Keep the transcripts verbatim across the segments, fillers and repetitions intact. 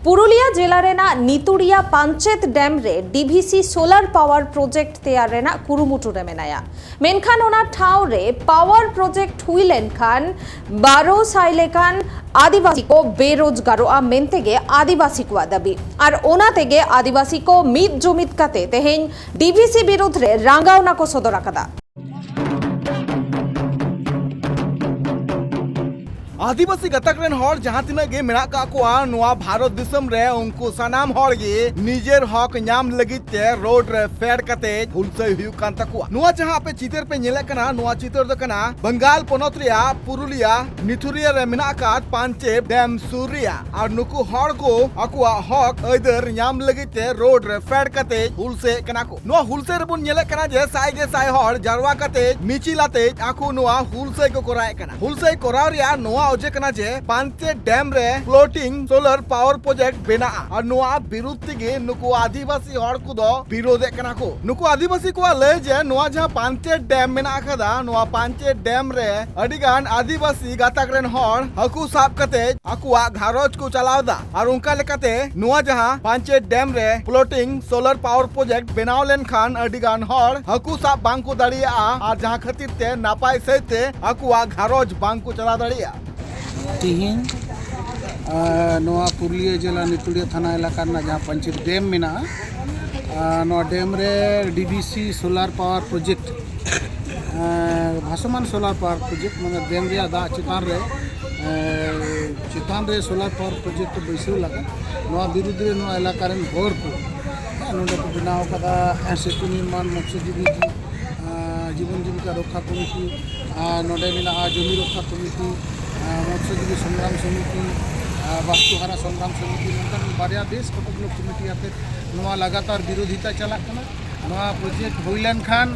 ᱯᱩᱨᱩᱞᱤᱭᱟ ᱡᱮᱞᱟ ᱨᱮᱱᱟᱜ ᱱᱤᱛᱩᱲᱤᱭᱟ ᱯᱟᱧᱪᱮᱛ ᱰᱮᱢ ᱨᱮ ᱰᱤ ᱵᱷᱤ ᱥᱤ ᱥᱳᱞᱟᱨ ᱯᱟᱣᱟᱨ ᱯᱨᱚᱡᱮᱠᱴ ᱛᱮᱭᱟᱨ ᱨᱮᱱᱟᱜ ᱠᱩᱨᱩᱢᱩᱴᱩ ᱨᱮ ᱢᱮᱱᱟᱭᱟ᱾ ᱢᱮᱱᱠᱷᱟᱱ ᱚᱱᱟ ᱴᱷᱟᱶ ᱨᱮ ᱯᱟᱣᱟᱨ ᱯᱨᱚᱡᱮᱠᱴ ᱦᱩᱭ ᱞᱮᱱᱠᱷᱟᱱ ᱵᱟᱨᱚ ᱥᱟᱭ ᱞᱮᱠᱟᱱ ᱟᱹᱫᱤᱵᱟᱹᱥᱤ ᱠᱚ ᱵᱮᱨᱳᱡᱽᱜᱟᱨᱚᱜᱼᱟ ᱢᱮᱱᱛᱮ ᱜᱮ ᱟᱹᱫᱤᱵᱟᱹᱥᱤ ᱠᱚᱣᱟᱜ ᱫᱟᱹᱵᱤ᱾ ᱟᱨ ᱚᱱᱟ ᱛᱮᱜᱮ ᱟᱹᱫᱤᱵᱟᱹᱥᱤ ᱠᱚ ᱢᱤᱫ ᱡᱩᱢᱤᱫ ᱠᱟᱛᱮ ᱛᱮᱦᱮᱧ ᱰᱤ ᱵᱷᱤ ᱥᱤ ᱵᱤᱨᱩᱫᱷ ᱨᱮ ᱨᱟᱸᱜᱟᱣᱱᱟ ᱠᱚ ᱥᱚᱫᱚᱨ ᱟᱠᱟᱫᱟ᱾ ᱟᱹᱫᱤᱵᱟᱹᱥᱤ ᱜᱟᱛᱟᱠ ᱨᱮᱱ ᱦᱚᱲ ᱡᱟᱦᱟᱸ ᱛᱤᱱᱟᱹᱜ ᱜᱮ ᱢᱮᱱᱟᱜ ᱠᱟᱜ ᱠᱚᱣᱟ ᱱᱚᱣᱟ ᱵᱷᱟᱨᱚᱛ ᱫᱤᱥᱚᱢ ᱨᱮ, ᱩᱱᱠᱩ ᱥᱟᱱᱟᱢ ᱦᱚᱲ ᱜᱮ ᱱᱤᱡᱮᱨ ᱦᱚᱠ ᱧᱟᱢ ᱞᱟᱹᱜᱤᱫ ᱛᱮ ᱨᱳᱰ ᱨᱮ ᱯᱷᱮᱰ ᱠᱟᱛᱮ ᱦᱩᱞᱥᱟᱹᱭ ᱦᱩᱭᱩᱜ ᱠᱟᱱ ᱛᱟᱠᱚᱣᱟ᱾ ᱱᱚᱣᱟ ᱡᱟᱦᱟᱸ ᱟᱯᱮ ᱪᱤᱛᱟᱹᱨ ᱯᱮ ᱧᱮᱞᱮᱫ ᱠᱟᱱᱟ, ᱱᱚᱣᱟ ᱪᱤᱛᱟᱹᱨ ᱫᱚ ᱠᱟᱱᱟ ᱵᱟᱝᱜᱟᱞ ᱯᱚᱱᱚᱛ ᱨᱮᱭᱟᱜ ᱯᱩᱨᱩᱞᱤᱭᱟ ᱱᱤᱛᱷᱩᱨᱤᱭᱟ ᱨᱮ ᱢᱮᱱᱟᱜ ᱟᱠᱟᱫ ᱯᱟᱧᱪᱮᱛ ᱰᱮᱢ ᱥᱩᱨ ᱨᱮᱭᱟᱜ᱾ ᱟᱨ ᱱᱩᱠᱩ ᱦᱚᱲ ᱠᱚ ᱟᱠᱚᱣᱟᱜ ᱦᱚᱠ ᱟᱹᱭᱫᱟᱹᱨ ᱧᱟᱢ ᱞᱟᱹᱜᱤᱫ ᱛᱮ ᱨᱳᱰ ᱨᱮ ᱯᱷᱮᱰ ᱠᱟᱛᱮ ᱦᱩᱞᱥᱟᱹᱭᱮᱫ ᱠᱟᱱᱟ ᱠᱚ᱾ ᱱᱚᱣᱟ ᱦᱩᱞᱥᱟᱹᱭ ᱨᱮᱵᱚᱱ ᱧᱮᱞᱮᱫ ᱠᱟᱱᱟ ᱡᱮ ᱥᱟᱭ ᱜᱮ ᱥᱟᱭ ᱦᱚᱲ ᱡᱟᱨᱣᱟ ᱠᱟᱛᱮ ᱢᱤᱪᱷᱤᱞ ᱟᱛᱮ ᱟᱠᱚ ᱱᱚᱣᱟ ᱦᱩᱞᱥᱟᱹᱭ ᱠᱚ ᱠᱚᱨᱟᱣᱮᱫ ᱠᱟᱱᱟ᱾ ᱦᱩᱞᱥᱟᱹᱭ ᱠᱚᱨᱟᱣ ᱨᱮᱭᱟᱜ ᱱᱚᱣᱟ ᱚᱡᱮ ᱠᱟᱱᱟ ᱡᱮ ᱯᱟᱧᱪᱮᱛ ᱰᱮᱢ ᱨᱮ floating solar power project ᱵᱮᱱᱟᱜᱼᱟ᱾ ᱟᱨ ᱱᱚᱣᱟ ᱵᱤᱨᱩᱫᱷ ᱛᱮᱜᱮ ᱱᱩᱠᱩ ᱟᱹᱫᱤᱵᱟᱹᱥᱤ ᱦᱚᱲ ᱠᱚᱫᱚ ᱵᱤᱨᱳᱫᱷᱮᱫ ᱠᱟᱱᱟ ᱠᱚ᱾ ᱱᱩᱠᱩ ᱟᱹᱫᱤᱵᱟᱹᱥᱤ ᱠᱚᱣᱟᱜ ᱞᱟᱹᱭ ᱡᱮ ᱱᱚᱣᱟ ᱡᱟᱦᱟᱸ ᱯᱟᱧᱪᱮᱛ ᱰᱮᱢ ᱢᱮᱱᱟᱜ ᱟᱠᱟᱫᱟ, ᱱᱚᱣᱟ ᱯᱟᱧᱪᱮᱛ ᱰᱮᱢ ᱨᱮ ᱟᱹᱰᱤ ᱜᱟᱱ ᱟᱹᱫᱤᱵᱟᱹᱥᱤ ᱜᱟᱛᱟᱠ ᱨᱮᱱ ᱦᱚᱲ ᱦᱟᱹᱠᱩ ᱥᱟᱵ ᱠᱟᱛᱮ ᱟᱠᱚᱣᱟᱜ ᱜᱷᱟᱨᱚᱸᱡᱽ ᱠᱚ ᱪᱟᱞᱟᱣ ᱮᱫᱟ᱾ ᱟᱨ ᱚᱱᱠᱟ ᱞᱮᱠᱟᱛᱮ ᱱᱚᱣᱟ ᱡᱟᱦᱟᱸ ᱯᱟᱧᱪᱮᱛ ᱰᱮᱢ ᱨᱮ floating solar power project ᱵᱮᱱᱟᱣ ᱞᱮᱱᱠᱷᱟᱱ ᱟᱹᱰᱤ ᱜᱟᱱ ᱦᱚᱲ ᱦᱟᱹᱠᱩ ᱥᱟᱵ ᱵᱟᱝ ᱠᱚ ᱫᱟᱲᱮᱭᱟᱜᱼᱟ, ᱟᱨ ᱡᱟᱦᱟᱸ ᱠᱷᱟᱹᱛᱤᱨ ᱛᱮ ᱱᱟᱯᱟᱭ ᱥᱟᱹᱦᱤᱡ ᱛᱮ ᱟᱠᱚᱣᱟᱜ ᱜᱷᱟᱨᱚᱸᱡᱽ ᱵᱟᱝ ᱠᱚ ᱪᱟᱞᱟᱣ ᱫᱟᱲᱮᱭᱟᱜᱼᱟ᱾ ᱛᱤᱦᱤᱧ, ᱟᱨ, ᱱᱚᱣᱟ ᱯᱩᱨᱩᱞᱤᱭᱟᱹ ᱡᱮᱞᱟ ᱱᱤᱛᱩᱲᱤᱭᱟᱹ ᱛᱷᱟᱱᱟ ᱮᱞᱟᱠᱟ ᱨᱮᱱᱟᱜ ᱡᱟᱦᱟᱸ ᱯᱟᱧᱪᱮᱛ ᱰᱮᱢ ᱢᱮᱱᱟᱜᱼᱟ, ᱟᱨ, ᱱᱚᱣᱟ ᱰᱮᱢ ᱨᱮ ᱰᱤ ᱵᱷᱤ ᱥᱤ solar power project, ᱟᱨ, ᱵᱷᱟᱥᱚᱢᱟᱱ solar power project, ᱢᱟᱱᱮ ᱰᱮᱢ ᱨᱮᱭᱟᱜ ᱫᱟᱜ ᱪᱮᱛᱟᱱ ᱨᱮ, ᱟᱨ, ᱪᱮᱛᱟᱱ ᱨᱮ solar power project ᱵᱟᱹᱭᱥᱟᱹᱣ ᱞᱟᱹᱜᱤᱫ ᱱᱚᱣᱟ ᱵᱤᱨᱩᱫᱽ ᱨᱮ ᱱᱚᱣᱟ ᱮᱞᱟᱠᱟ ᱨᱮᱱ ᱦᱚᱲ ᱠᱚ, ᱟᱨ, ᱱᱚᱰᱮ ᱠᱚ ᱵᱮᱱᱟᱣ ᱟᱠᱟᱫᱟ, ᱟᱨ, ᱥᱮᱛᱩ ᱱᱤᱨᱢᱟᱱ, ᱢᱚᱛᱥᱚᱡᱤᱵᱤ, ᱟᱨ, ᱡᱤᱵᱚᱱ ᱡᱤᱵᱤᱠᱟ ᱨᱚᱠᱠᱷᱟ ᱠᱚᱢᱤᱴᱤ, ᱟᱨ, ᱱᱚᱰᱮ ᱢᱮᱱᱟᱜᱼᱟ ᱡᱚᱢᱤ ᱨᱚᱠᱠᱷᱟ ᱠᱚᱢᱤᱴᱤ, ᱟᱨ, ᱢᱚᱛᱥᱚᱡᱤᱵᱤ ᱥᱚᱝᱜᱨᱟᱢ ᱥᱚᱢᱤᱛᱤ, ᱟᱨ, ᱵᱟᱥᱛᱩᱦᱟᱨᱟ ᱥᱚᱝᱜᱨᱟᱢ ᱥᱚᱢᱤᱛᱤ, ᱱᱚᱝᱠᱟᱱ ᱵᱟᱨᱭᱟ ᱵᱮᱥ ᱠᱚᱛᱚᱠ ᱜᱩᱞᱳ ᱠᱚᱢᱤᱴᱤ ᱟᱛᱮ ᱱᱚᱣᱟ ᱞᱟᱜᱟᱛᱟᱨ ᱵᱤᱨᱳᱫᱷᱤᱛᱟ ᱪᱟᱞᱟᱜ ᱠᱟᱱᱟ᱾ ᱱᱚᱣᱟ ᱯᱨᱚᱡᱮᱠᱴ ᱦᱩᱭ ᱞᱮᱱᱠᱷᱟᱱ,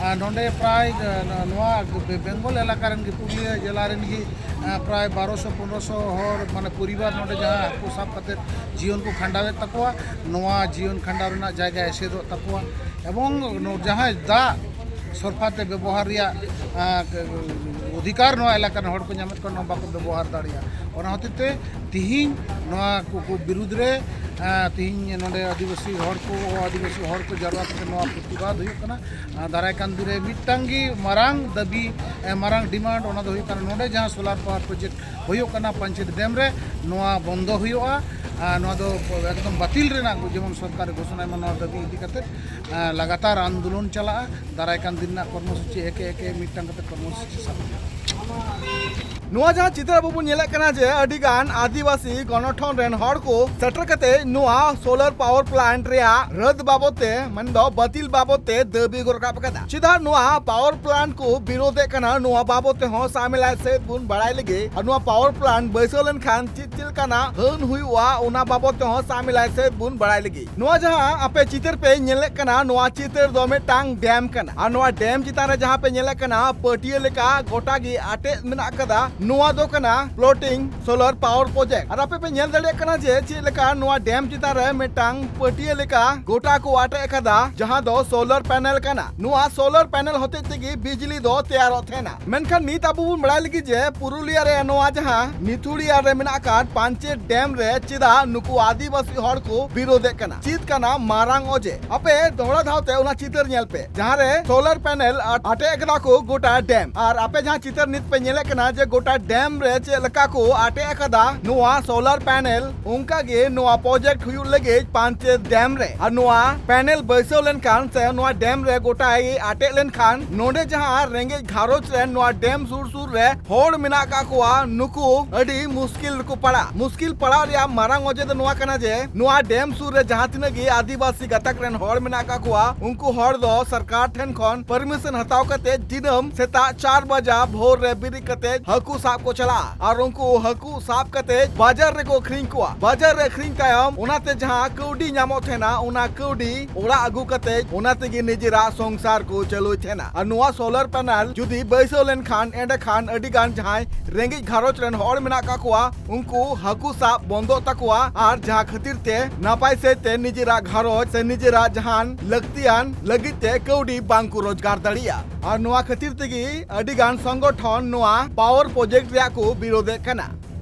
ᱟᱨ, ᱱᱚᱰᱮ ᱯᱨᱟᱭ, ᱟᱨ, ᱱᱚᱣᱟ ᱵᱮ-, ᱵᱮᱝᱜᱚᱞ ᱮᱞᱟᱠᱟ ᱨᱮᱱ ᱜᱮ ᱯᱩᱨᱩᱞᱤᱭᱟᱹ ᱡᱮᱞᱟ ᱨᱮᱱ ᱜᱮ, ᱟᱨ, ᱯᱨᱟᱭ ᱵᱟᱨᱚᱥᱚ ᱯᱚᱱᱨᱚᱥᱚ ᱦᱚᱲ, ᱢᱟᱱᱮ, ᱯᱚᱨᱤᱵᱟᱨ ᱱᱚᱰᱮ ᱡᱟᱦᱟᱸ ᱦᱟᱹᱠᱩ ᱥᱟᱵ ᱠᱟᱛᱮ ᱡᱤᱭᱚᱱ ᱠᱚ ᱠᱷᱟᱸᱰᱟᱣᱮᱫ ᱛᱟᱠᱚᱣᱟ, ᱱᱚᱣᱟ ᱡᱤᱭᱚᱱ ᱠᱷᱟᱸᱰᱟᱣ ᱨᱮᱱᱟᱜ ᱡᱟᱭᱜᱟ ᱮᱥᱮᱫᱚᱜ ᱛᱟᱠᱚᱣᱟ᱾ ᱮᱵᱚᱝ ᱱᱚ-, ᱡᱟᱦᱟᱸᱭ ᱫᱟᱜ ᱥᱚᱨᱯᱷᱟ ᱛᱮ ᱵᱮᱵᱚᱦᱟᱨ ᱨᱮᱭᱟᱜ, ᱟᱸ, ᱚᱫᱷᱤᱠᱟᱨ ᱱᱚᱣᱟ ᱮᱞᱟᱠᱟ ᱨᱮᱱ ᱦᱚᱲ ᱠᱚ ᱧᱟᱢᱮᱫ ᱠᱟᱱᱟ, ᱱᱚᱣᱟ ᱵᱟᱠᱚ ᱵᱮᱵᱚᱦᱟᱨ ᱫᱟᱲᱮᱭᱟᱜᱼᱟ᱾ ᱚᱱᱟ ᱦᱚᱛᱮᱡ ᱛᱮ ᱛᱤᱦᱤᱧ ᱱᱚᱣᱟ ᱠᱚ, ᱠᱚ ᱵᱤᱨᱩᱫᱽ ᱨᱮ, ᱮᱸ, ᱛᱤᱦᱤᱧ ᱱᱚᱰᱮ ᱟᱹᱫᱤᱵᱟᱹᱥᱤ ᱦᱚᱲ ᱠᱚ, ᱟᱹᱫᱤᱵᱟᱹᱥᱤ ᱦᱚᱲ ᱠᱚ ᱡᱟᱨᱣᱟ ᱠᱟᱛᱮ ᱱᱚᱣᱟ ᱯᱨᱚᱛᱤᱵᱟᱫ ᱦᱩᱭᱩᱜ ᱠᱟᱱᱟ᱾ ᱟᱸ, ᱫᱟᱨᱟᱭ ᱠᱟᱱ ᱫᱤᱱ ᱨᱮ ᱢᱤᱫᱴᱟᱝ ᱜᱮ ᱢᱟᱨᱟᱝ ᱫᱟᱹᱵᱤ, ᱮᱸ, ᱢᱟᱨᱟᱝ demand, ᱚᱱᱟ ᱫᱚ ᱦᱩᱭᱩᱜ ᱠᱟᱱᱟ ᱱᱚᱰᱮ ᱡᱟᱦᱟᱸ solar power project ᱦᱩᱭᱩᱜ ᱠᱟᱱᱟ ᱯᱟᱧᱪᱮᱛ ᱰᱮᱢ ᱨᱮ, ᱱᱚᱣᱟ ᱵᱚᱱᱫᱚ ᱦᱩᱭᱩᱜᱼᱟ᱾ ᱟᱨ ᱱᱚᱣᱟ ᱫᱚ ᱮᱠᱫᱚᱢ ᱵᱟᱹᱛᱤᱞ ᱨᱮᱱᱟᱜ ᱡᱮᱢᱚᱱ ᱥᱚᱨᱠᱟᱨᱮ ᱜᱷᱳᱥᱚᱱᱟᱭ ᱢᱟ, ᱱᱚᱣᱟ ᱫᱟᱹᱵᱤ ᱤᱫᱤ ᱠᱟᱛᱮ, ᱮᱸ, ᱞᱟᱜᱟᱛᱟᱨ ᱟᱱᱫᱳᱞᱚᱱ ᱪᱟᱞᱟᱜᱼᱟ᱾ ᱫᱟᱨᱟᱭ ᱠᱟᱱ ᱫᱤᱱ ᱨᱮᱱᱟᱜ ᱠᱚᱨᱢᱚᱥᱩᱪᱤ ᱮᱠᱮ ᱮᱠᱮ ᱢᱤᱫᱴᱟᱝ ᱠᱟᱛᱮ ᱠᱚᱨᱢᱚᱥᱩᱪᱤ ᱥᱟᱵ ᱦᱩᱭᱩᱜᱼᱟ᱾ ᱱᱚᱣᱟ ᱡᱟᱦᱟᱸ ᱪᱤᱛᱟᱹᱨ ᱟᱵᱚ ᱵᱚᱱ ᱧᱮᱞᱮᱫ ᱠᱟᱱᱟ ᱡᱮ ᱟᱹᱰᱤ ᱜᱟᱱ ᱟᱹᱫᱤᱵᱟᱹᱥᱤ ᱜᱚᱱᱚᱴᱷᱚᱱ ᱨᱮᱱ ᱦᱚᱲ ᱠᱚ ᱥᱮᱴᱮᱨ ᱠᱟᱛᱮ ᱱᱚᱣᱟ solar power plant ᱨᱮᱭᱟᱜ ᱨᱟᱹᱫ ᱵᱟᱵᱚᱛ ᱛᱮ, ᱢᱮᱱᱫᱚ ᱵᱟᱹᱛᱤᱞ ᱵᱟᱵᱚᱛ ᱛᱮ ᱫᱟᱹᱵᱤ ᱠᱚ ᱨᱟᱠᱟᱵ ᱟᱠᱟᱫᱟ᱾ ᱪᱮᱫᱟᱜ ᱱᱚᱣᱟ power plant ᱠᱚ ᱵᱤᱨᱳᱫᱮᱫ ᱠᱟᱱᱟ, ᱱᱚᱣᱟ ᱵᱟᱵᱚᱛ ᱛᱮᱦᱚᱸ ᱥᱟᱢᱤᱞᱟᱭ ᱥᱮᱫ ᱵᱚᱱ ᱵᱟᱲᱟᱭ ᱞᱮᱜᱮ᱾ ᱟᱨ ᱱᱚᱣᱟ power plant ᱵᱟᱹᱭᱥᱟᱹᱣ ᱞᱮᱱᱠᱷᱟᱱ ᱪᱮᱫ ᱪᱮᱫ ᱞᱮᱠᱟᱱᱟᱜ ᱦᱟᱹᱱ ᱦᱩᱭᱩᱜᱼᱟ, ᱚᱱᱟ ᱵᱟᱵᱚᱛ ᱛᱮᱦᱚᱸ ᱥᱟᱢᱤᱞᱟᱭ ᱥᱮᱫ ᱵᱚᱱ ᱵᱟᱲᱟᱭ ᱞᱮᱜᱮ᱾ ᱱᱚᱣᱟ ᱡᱟᱦᱟᱸ ᱟᱯᱮ ᱪᱤᱛᱟᱹᱨ ᱯᱮ ᱧᱮᱞᱮᱫ ᱠᱟᱱᱟ, ᱱᱚᱣᱟ ᱪᱤᱛᱟᱹᱨ ᱫᱚ ᱢᱤᱫᱴᱟᱝ dam ᱠᱟᱱᱟ᱾ ᱟᱨ ᱱᱚᱣᱟ dam ᱪᱮᱛᱟᱱ ᱨᱮ ᱡᱟᱦᱟᱸ ᱯᱮ ᱧᱮᱞᱮᱫ ᱠᱟᱱᱟ, ᱯᱟᱹᱴᱭᱟᱹ ᱞᱮᱠᱟ ᱜᱚᱴᱟ ᱜᱮ ᱟᱴᱮᱫ ᱢᱮᱱᱟᱜ ᱟᱠᱟᱫᱟ, ᱱᱚᱣᱟ ᱫᱚ ᱠᱟᱱᱟ floating solar power project᱾ ᱟᱨ ᱟᱯᱮ ᱯᱮ ᱧᱮᱞ ᱫᱟᱲᱮᱭᱟᱜ ᱠᱟᱱᱟ ᱡᱮ ᱪᱮᱫ ᱞᱮᱠᱟ ᱱᱚᱣᱟ dam ᱪᱮᱛᱟᱱ ᱨᱮ ᱢᱤᱫᱴᱟᱝ ᱯᱟᱹᱴᱭᱟᱹ ᱞᱮᱠᱟ ᱜᱚᱴᱟ ᱠᱚ ᱟᱴᱮᱫ ᱟᱠᱟᱫᱟ, ᱡᱟᱦᱟᱸ ᱫᱚ solar panel ᱠᱟᱱᱟ᱾ ᱱᱚᱣᱟ solar panel ᱦᱚᱛᱮᱡ ᱛᱮᱜᱮ ᱵᱤᱡᱽᱞᱤ ᱫᱚ ᱛᱮᱭᱟᱨᱚᱜ ᱛᱟᱦᱮᱱᱟ᱾ ᱢᱮᱱᱠᱷᱟᱱ ᱱᱤᱛ ᱟᱵᱚ ᱵᱚᱱ ᱵᱟᱲᱟᱭ ᱞᱟᱹᱜᱤᱫ ᱡᱮ ᱯᱩᱨᱩᱞᱤᱭᱟ ᱨᱮ ᱱᱚᱣᱟ ᱡᱟᱦᱟᱸ ᱱᱤᱛᱷᱩᱲᱤᱭᱟ ᱨᱮ ᱢᱮᱱᱟᱜ ᱟᱠᱟᱫ ᱯᱟᱧᱪᱮᱛ dam ᱨᱮ ᱪᱮᱫᱟᱜ ᱱᱩᱠᱩ ᱟᱹᱫᱤᱵᱟᱹᱥᱤ ᱦᱚᱲ ᱠᱚ ᱵᱤᱨᱳᱫᱮᱫ ᱠᱟᱱᱟ, ᱪᱮᱫ ᱠᱟᱱᱟ ᱢᱟᱨᱟᱝ ᱚᱡᱮ? ᱟᱯᱮ ᱫᱚᱦᱲᱟ ᱫᱷᱟᱣ ᱛᱮ ᱚᱱᱟ ᱪᱤᱛᱟᱹᱨ ᱧᱮᱞ ᱯᱮ, ᱡᱟᱦᱟᱸ ᱨᱮ solar panel ᱟᱴ-, ᱟᱴᱮᱫ ᱟᱠᱟᱫᱟ ᱠᱚ ᱜᱚᱴᱟ dam᱾ ᱟᱨ ᱟᱯᱮ ᱡᱟᱦᱟᱸ ᱪᱤᱛᱟᱹᱨ ᱱᱤᱛ ᱯᱮ ᱧᱮᱞᱮᱫ ᱠᱟᱱᱟ ᱡᱮ ᱜᱚᱴᱟ dam ᱨᱮ ᱪᱮᱫ ᱞᱮᱠᱟ ᱠᱚ ᱟᱴᱮᱫ ᱟᱠᱟᱫᱟ ᱱᱚᱣᱟ solar panel, ᱚᱱᱠᱟ ᱜᱮ ᱱᱚᱣᱟ project ᱦᱩᱭᱩᱜ ᱞᱟᱹᱜᱤᱫ ᱯᱟᱧᱪᱮᱛ dam ᱨᱮ᱾ ᱟᱨ ᱱᱚᱣᱟ panel ᱵᱟᱹᱭᱥᱟᱹᱣ ᱞᱮᱱᱠᱷᱟᱱ ᱥᱮ ᱱᱚᱣᱟ dam ᱨᱮ ᱜᱚᱴᱟᱭ ᱟᱴᱮᱫ ᱞᱮᱱᱠᱷᱟᱱ, ᱱᱚᱰᱮ ᱡᱟᱦᱟᱸ ᱨᱮᱸᱜᱮᱡ ᱜᱷᱟᱨᱚᱸᱡᱽ ᱨᱮᱱ ᱱᱚᱣᱟ dam ᱥᱩᱨ ᱥᱩᱨ ᱨᱮ ᱦᱚᱲ ᱢᱮᱱᱟᱜ ᱟᱠᱟᱫ ᱠᱚᱣᱟ, ᱱᱩᱠᱩ ᱟᱹᱰᱤ ᱢᱩᱥᱠᱤᱞ ᱨᱮᱠᱚ ᱯᱟᱲᱟᱜᱼᱟ᱾ ᱢᱩᱥᱠᱤᱞ ᱯᱟᱲᱟᱣ ᱨᱮᱭᱟᱜ ᱢᱟᱨᱟᱝ ᱚᱡᱮ ᱫᱚ ᱱᱚᱣᱟ ᱠᱟᱱᱟ ᱡᱮ ᱱᱚᱣᱟ dam ᱥᱩᱨ ᱨᱮ ᱡᱟᱦᱟᱸ ᱛᱤᱱᱟᱹᱜ ᱜᱮ ᱟᱹᱫᱤᱵᱟᱹᱥᱤ ᱜᱟᱛᱟᱠ ᱨᱮᱱ ᱦᱚᱲ ᱢᱮᱱᱟᱜ ᱟᱠᱟᱫ ᱠᱚᱣᱟ, ᱩᱱᱠᱩ ᱦᱚᱲ ᱫᱚ ᱥᱚᱨᱠᱟᱨ ᱴᱷᱮᱱ ᱠᱷᱚᱱ permission ᱦᱟᱛᱟᱣ ᱠᱟᱛᱮ ᱫᱤᱱᱟᱹᱢ ᱥᱮᱛᱟᱜ ᱪᱟᱨ ᱵᱟᱡᱟ ᱵᱷᱳᱨ ᱨᱮ ᱵᱮᱨᱮᱫ ᱠᱟᱛᱮ ᱦᱟᱹᱠᱩ ᱥᱟᱵ ᱠᱚ ᱪᱟᱞᱟᱜᱼᱟ᱾ ᱟᱨ ᱩᱱᱠᱩ ᱦᱟᱹᱠᱩ ᱥᱟᱵ ᱠᱟᱛᱮ ᱵᱟᱡᱟᱨ ᱨᱮᱠᱚ ᱟᱹᱠᱷᱨᱤᱧ ᱠᱚᱣᱟ᱾ ᱵᱟᱡᱟᱨ ᱨᱮ ᱟᱹᱠᱷᱨᱤᱧ ᱛᱟᱭᱚᱢ ᱚᱱᱟᱛᱮ ᱡᱟᱦᱟᱸ ᱠᱟᱹᱣᱰᱤ ᱧᱟᱢᱚᱜ ᱛᱟᱦᱮᱱᱟ, ᱚᱱᱟ ᱠᱟᱹᱣᱰᱤ ᱚᱲᱟᱜ ᱟᱹᱜᱩ ᱠᱟᱛᱮ ᱚᱱᱟ ᱛᱮᱜᱮ ᱱᱤᱡᱮᱨᱟᱜ ᱥᱚᱝᱥᱟᱨ ᱠᱚ ᱪᱟᱹᱞᱩᱭ ᱛᱟᱦᱮᱱᱟ᱾ ᱟᱨ ᱱᱚᱣᱟ solar panel ᱡᱩᱫᱤ ᱵᱟᱹᱭᱥᱟᱹᱣ ᱞᱮᱱᱠᱷᱟᱱ, ᱮᱸᱰᱮᱠᱷᱟᱱ ᱟᱹᱰᱤ ᱜᱟᱱ ᱡᱟᱦᱟᱸᱭ ᱨᱮᱸᱜᱮᱡ ᱜᱷᱟᱨᱚᱸᱡᱽ ᱨᱮᱱ ᱦᱚᱲ ᱢᱮᱱᱟᱜ ᱟᱠᱟᱫ ᱠᱚᱣᱟ, ᱩᱱᱠᱩ ᱦᱟᱹᱠᱩ ᱥᱟᱵ ᱵᱚᱱᱫᱚᱜ ᱛᱟᱠᱚᱣᱟ᱾ ᱟᱨ ᱡᱟᱦᱟᱸ ᱠᱷᱟᱹᱛᱤᱨ ᱛᱮ ᱱᱟᱯᱟᱭ ᱥᱮᱫ ᱛᱮ ᱱᱤᱡᱮᱨᱟᱜ ᱜᱷᱟᱨᱚᱸᱡᱽ ᱥᱮ ᱱᱤᱡᱮᱨᱟᱜ ᱡᱟᱦᱟᱱ ᱞᱟᱹᱠᱛᱤᱭᱟᱱ ᱞᱟᱹᱜᱤᱫ ᱛᱮ ᱠᱟᱹᱣᱰᱤ ᱵᱟᱝ ᱠᱚ ᱨᱳᱡᱽᱜᱟᱨ ᱫᱟᱲᱮᱭᱟᱜᱼᱟ᱾ ᱟᱨ ᱱᱚᱣᱟ ᱠᱷᱟᱹᱛᱤᱨ ᱛᱮᱜᱮ ᱟᱹᱰᱤ ᱜᱟᱱ ᱥᱚᱝᱜᱚᱴᱷᱚᱱ ᱱᱚᱣᱟ power project ᱨᱮᱭᱟᱜ ᱠᱚ ᱵᱤᱨᱳᱫᱮᱫ ᱠᱟᱱᱟ᱾